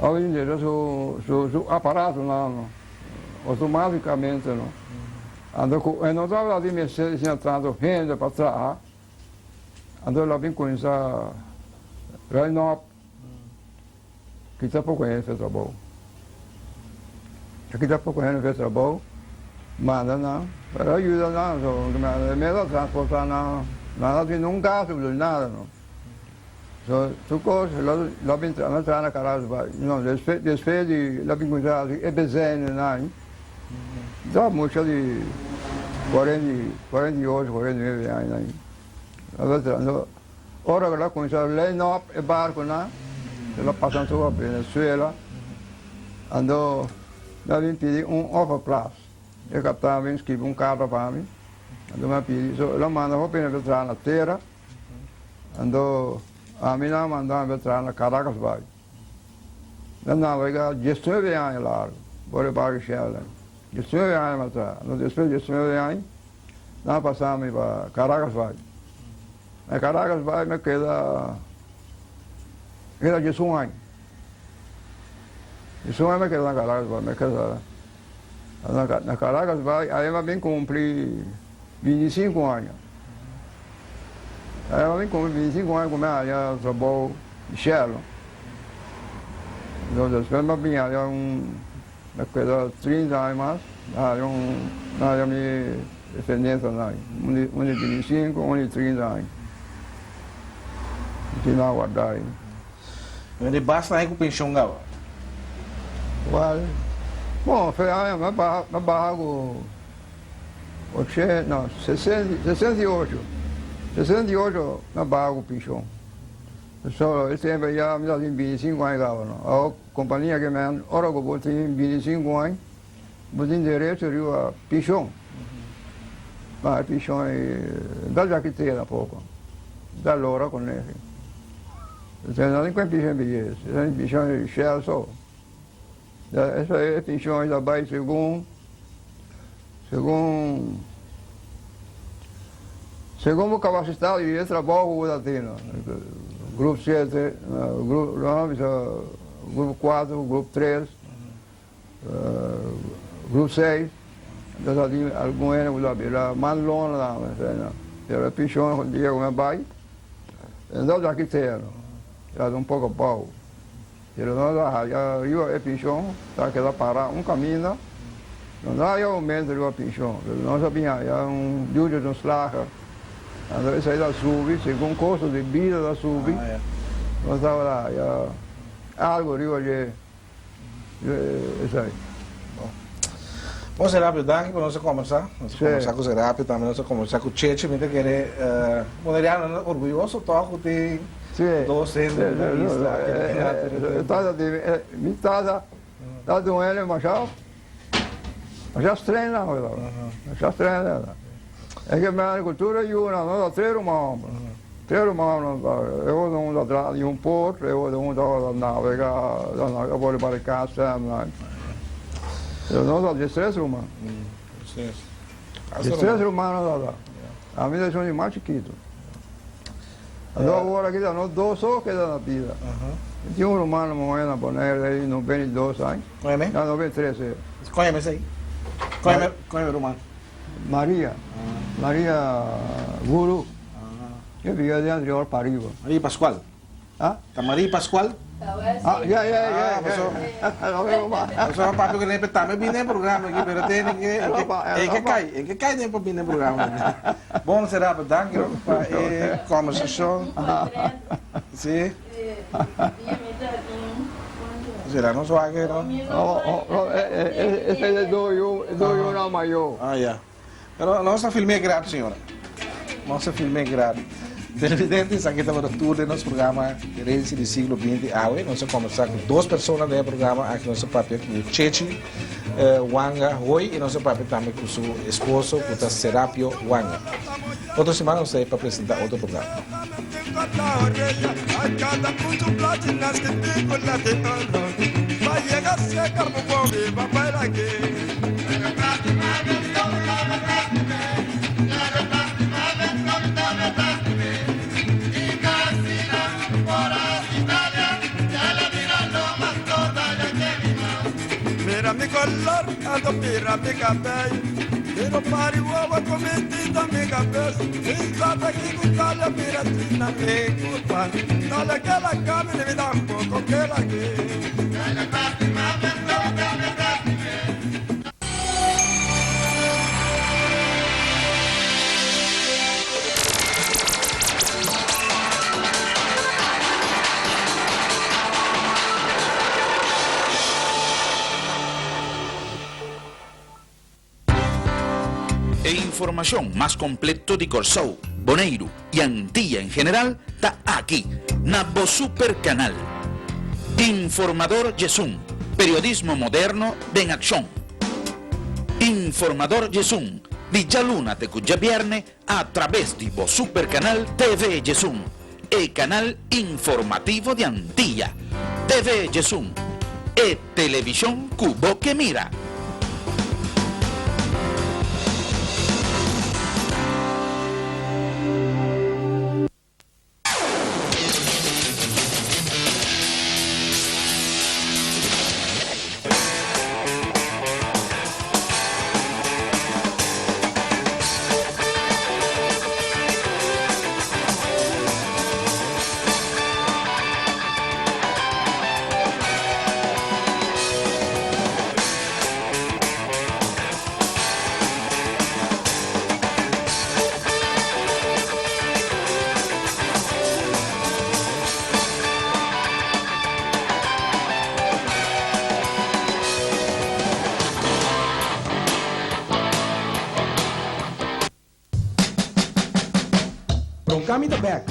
a bin dera su su aparatonan automaticamente no. Anto cu e no tabata di mester di asina tanto hende pa traha, anto el a bin cuminsa line up kita poco hende fe trabou. A kita poco hende fe trabou, manda nan, pero a yuda nan, so e mes a transporta nan, nan a tin un gasto nada no. So tur cos lo bin tra, nan traha na Caracas bai, no despues despues di lo bin cuminsa haci e bezene nan, ta mucha di 48, 49 aña nan, lo traha. Ora ku el a kuminsá line up e barkunan, el a pasa anto pa Venezuela, anto mi a bin pidi un overplaats. E kaptan a bin skibi un karta pa mi, anto mi a pidi, so el a manda hopi hende pa traha na tera, anto ami nan a manda mi pa traha na Caracas Bay. Mi a navega diesnuebe aña largu for e barku Sheldon, diesnuebe aña mi a traha, anto despues di diesnuebe aña nan a pasa mi pa Caracas Bay. Na Caracas Bay mi a keda, mi a keda diesun aña, diesun aña mi a keda na Caracas Bay, mi a keda. Na Caracas bai aye m'a bin cumpli 25 aña. Aye m'a bin cumpli 25 aña cu mi a haya trabou di Shell. Entonces despues m'a bin haya un, m'a keda 30 aña mas, m'a haya un, m'a haya mi descendencianan, un di un di 25, un di 30 aña. Asina a warda ayi. Nan di basta nan cu pension gaba. Wel, bon, fe aña mi a baha, mi a baha cu ochen, no, sesenta, sesenta i ocho, sesenta i ocho mi a baha cu pension. So, e tempo ya mi tabatin binticinco aña caba, no. Awor compania ke men, ora cu bo tin binticinco aña, bo tin derecho riba pension. Ma e pension ei no ta jakit'e tampoco, ta lora cu ne. Esei no tin penshon di biehes, esei penshon di Shell so. Esei penshon ta bai segun segun segun bo kapasidat di e trabou ku bo ta tene. Grup shete, grup no bisa grup kuater, grup tres, grup seis. Entonces ta tin algun hende ku ta bira mas lona tambe. Pero e penshon dia ku mi a bai. Entonces aki tera, ya ta un poco bou, pero no ta haya riba e pension, ta keda para un caminda, no ta haya aumento riba pension, pero nos a bin haya un dude un slager, anto esai ta subi segun costo di bida ta subi, nos tabata haya algo riba dje. Esai. Bon Serapio, danki pa nos a kombersá. Nos a kombersá ku Serapio, tambe nos a kombersá ku Chechi. Mi ta kere Boneriano nan ta orguyoso tòg ku tin dos hende na isla aki na Trinidad. Tata di mi tata ta un hende masha masha streng nan masha streng nan. E ke mende ku tur e yunan no ta tres ruman homber. Tres ruman homber no ta. E otro un ta traha di un port, e otro un tabata navega, ta navega por e barcaza nan. Pero nos ta diestres ruman. Diestres ruman nos tabata. Ami ta esun di mas chikitu. Anto awor aki ta nos dos so keda na bida. Mi tin un ruman muhé na Bonaire ei 92 aña. No, 93 e. Kon yama esei? Kon yama e ruman? Maria, Maria Guru, e bia di anterior pa riba. Maria Pascual. Ah? Ta Maria Pascual? Ah, ya, ya, ya. Ah, paso. Paso a papia ku nepe tambe bini den programa aki, pero tene ke e ke kai, e ke kai den pa bini den programa. Bon, Serapio, danki pa e conversacion. Si. Será nos wak e no? Ese es do yu, do yu na mayo. Ah, ya. Pero nos a film'é gratis, señora. Nos a film'é gratis. Televidentes, aki tabata tur den nos programa Herencia di Siglo Binti awe. Nos a conversa cu dos persona den e programa aki. Nos a papia cu Chechi Wanga Hoy y nos a papia tambe cu su esposo cu ta Serapio Wanga. Otro siman nos ta ei pa presenta otro programa. E informashon mas kompleto di Kòrsou. Boneiru i Antia en general ta aki na bo super kanal. Informador Djesun, periodismo moderno den akshon. Informador Djesun, di djaluna te ku djabièrnè a trabes di bo super kanal TV Djesun, e kanal informativo di Antia. TV Djesun, e televishon ku bo ke mira. Broncami ta bek.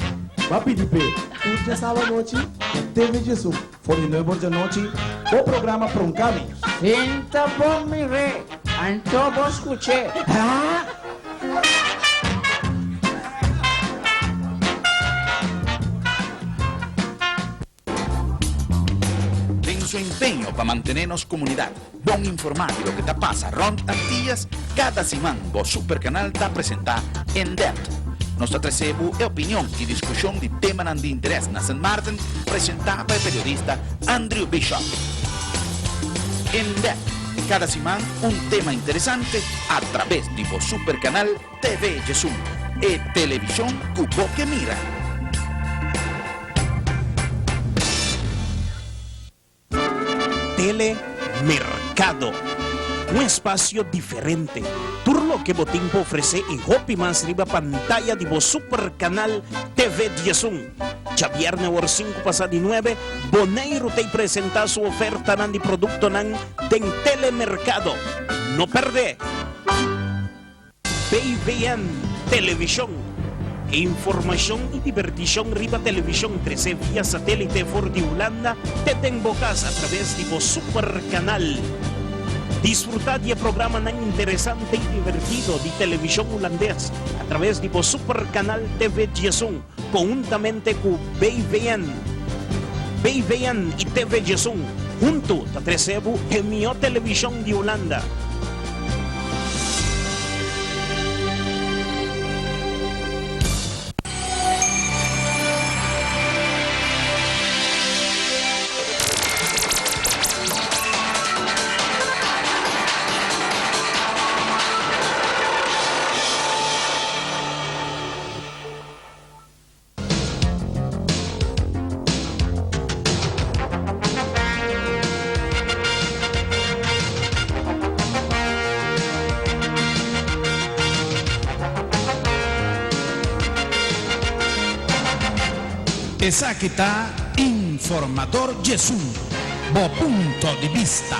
Ba pidi p'e tur djasawa anochi na TV Djesu for di nuebe or djanochi bo programa Proncami. Sinta bon mir'é, anto bo skuch'é. Den su empeño pa mantené nos komunidat bon informá di loke ta pasa rònt Antillas, kada siman bo Supercanal ta presentá In Depth. Nos ta trese bo e opinion i diskushon di temanan di interes na Sint Maarten, presentá pa e periodista Andrew Bishop. In Depth, kada siman un tema interesante a trabes di bo Supercanal TV Djesun, e televishon ku bo ke mira. Tele Mercado, un espacio diferente. Tur loke bo tin pa ofrece y hopi mas riba pantaya di bo super canal TV 11. Djabierne awor sinku pasa di nuebe, Boneiru ta presenta su ofertanan di productonan den Tele Mercado. No perde! BVN Televishon, E informashon i dibertishon riba televishon trese via satelite for di Hulanda te den bo kas a traves di bo super kanal. Disfruta di e programanan interesante i divertido di televishon hulandes a traves di bo super kanal TV 11 konhuntamente ku BVN. BVN i TV 11 huntu ta trese bo e mihó televishon di Hulanda. Esaki ta Informador Djesun, bo punto di bista.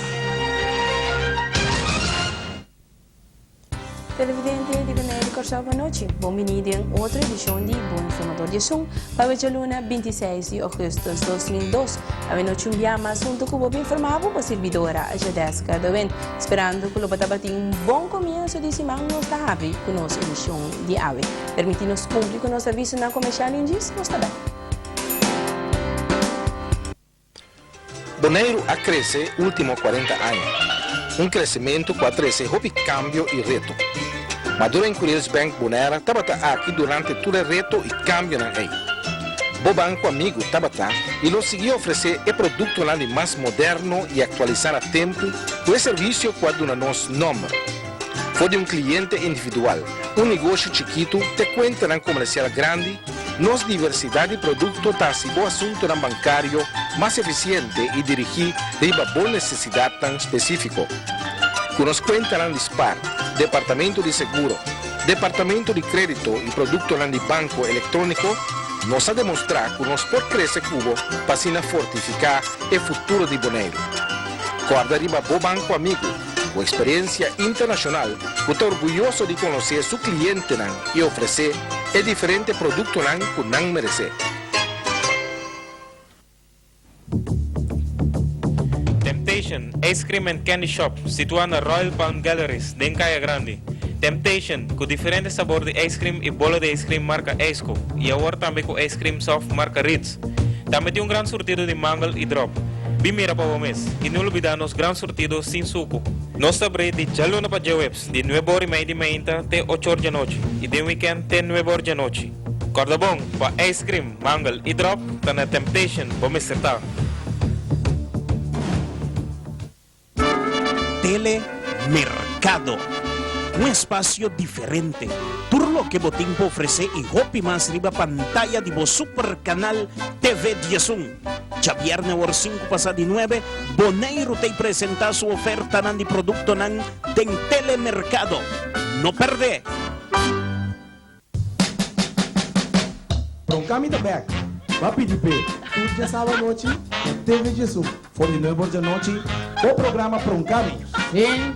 Televidente di Boneiru di Kòrsou bon nochi. Bon bini den otro edishon di Bo Informador Djesun pa djaluna 26 di ougùstùs 2002. Awe nochi un bia mas huntu ku bo pa informá bo, bo sirbidora Jadeska de Wind. Sperando ku lo bo tabatin un bon komienso di siman nos ta habri ku nos edishon di awe. Permití nos kumpli ku nos avisonan komersial i djis nos ta bèk. Boneiru a krese último kuarenta aña, un kresementu ku a trese hopi kambio i reto. Maduro Inquirils Bank Bonaire tabata aki durante tur e reto i kambionan ei. Bo banko amigu tabata i lo sigui ofresé e produktonan di mas moderno i aktualisá na tempu ku e servisio ku a duna nos nòmber. For di un kliente individual, un negoshi chikitu te kuentanan komersial grandi, nos diversidat di produkto ta hasi bo asuntunan bankario mas efisiente i dirigí riba bo nesesidatnan spesífiko. Ku nos kuentanan di spar, departamento di seguro, departamento di krédito i produktonan di banko elektróniko, nos a demostrá ku nos por krese ku bo pa asina fortifiká e futuro di Boneiru. Kòrda riba bo banko amigu! Ku eksperensia internashonal. ku ta orguyoso di konosé su klientenan i ofresé e diferente produktonan ku nan meresé. Temptation Ice Cream and Candy Shop, situá na Royal Palm Galleries, den Kaya Grandi. Temptation, ku diferente sabor di ice cream i bolo di ice cream marka Ijsko, i awor tambe ku ice cream soft marka Ritz. Tambe tin un gran surtido di mangel i drop. Bin mira pa bo mes, i no lubidá nos gran surtido sin suku. Nos ta abrí di djaluna pa djaweps, di nuebe or i mei di mainta te ocho or djanochi, i den wikènt te nuebe or djanochi. Kòrda bon, pa ice cream, mangel i drop ta na Temptation bo mester ta. Tele Mercado. Un espacio diferente. Tur loke bo tin pa ofrece y hopi mas riba pantaya di bo super canal TV 11. Djabierne awor sinku pasa di nuebe, Boneiru ta presenta su ofertanan di productonan den Tele Mercado. No perde! Broncami ta bek, ba pidi p'e tur djasaba anochi na TV Djesun for di nuebe or djanochi bo programa Broncami. Sin.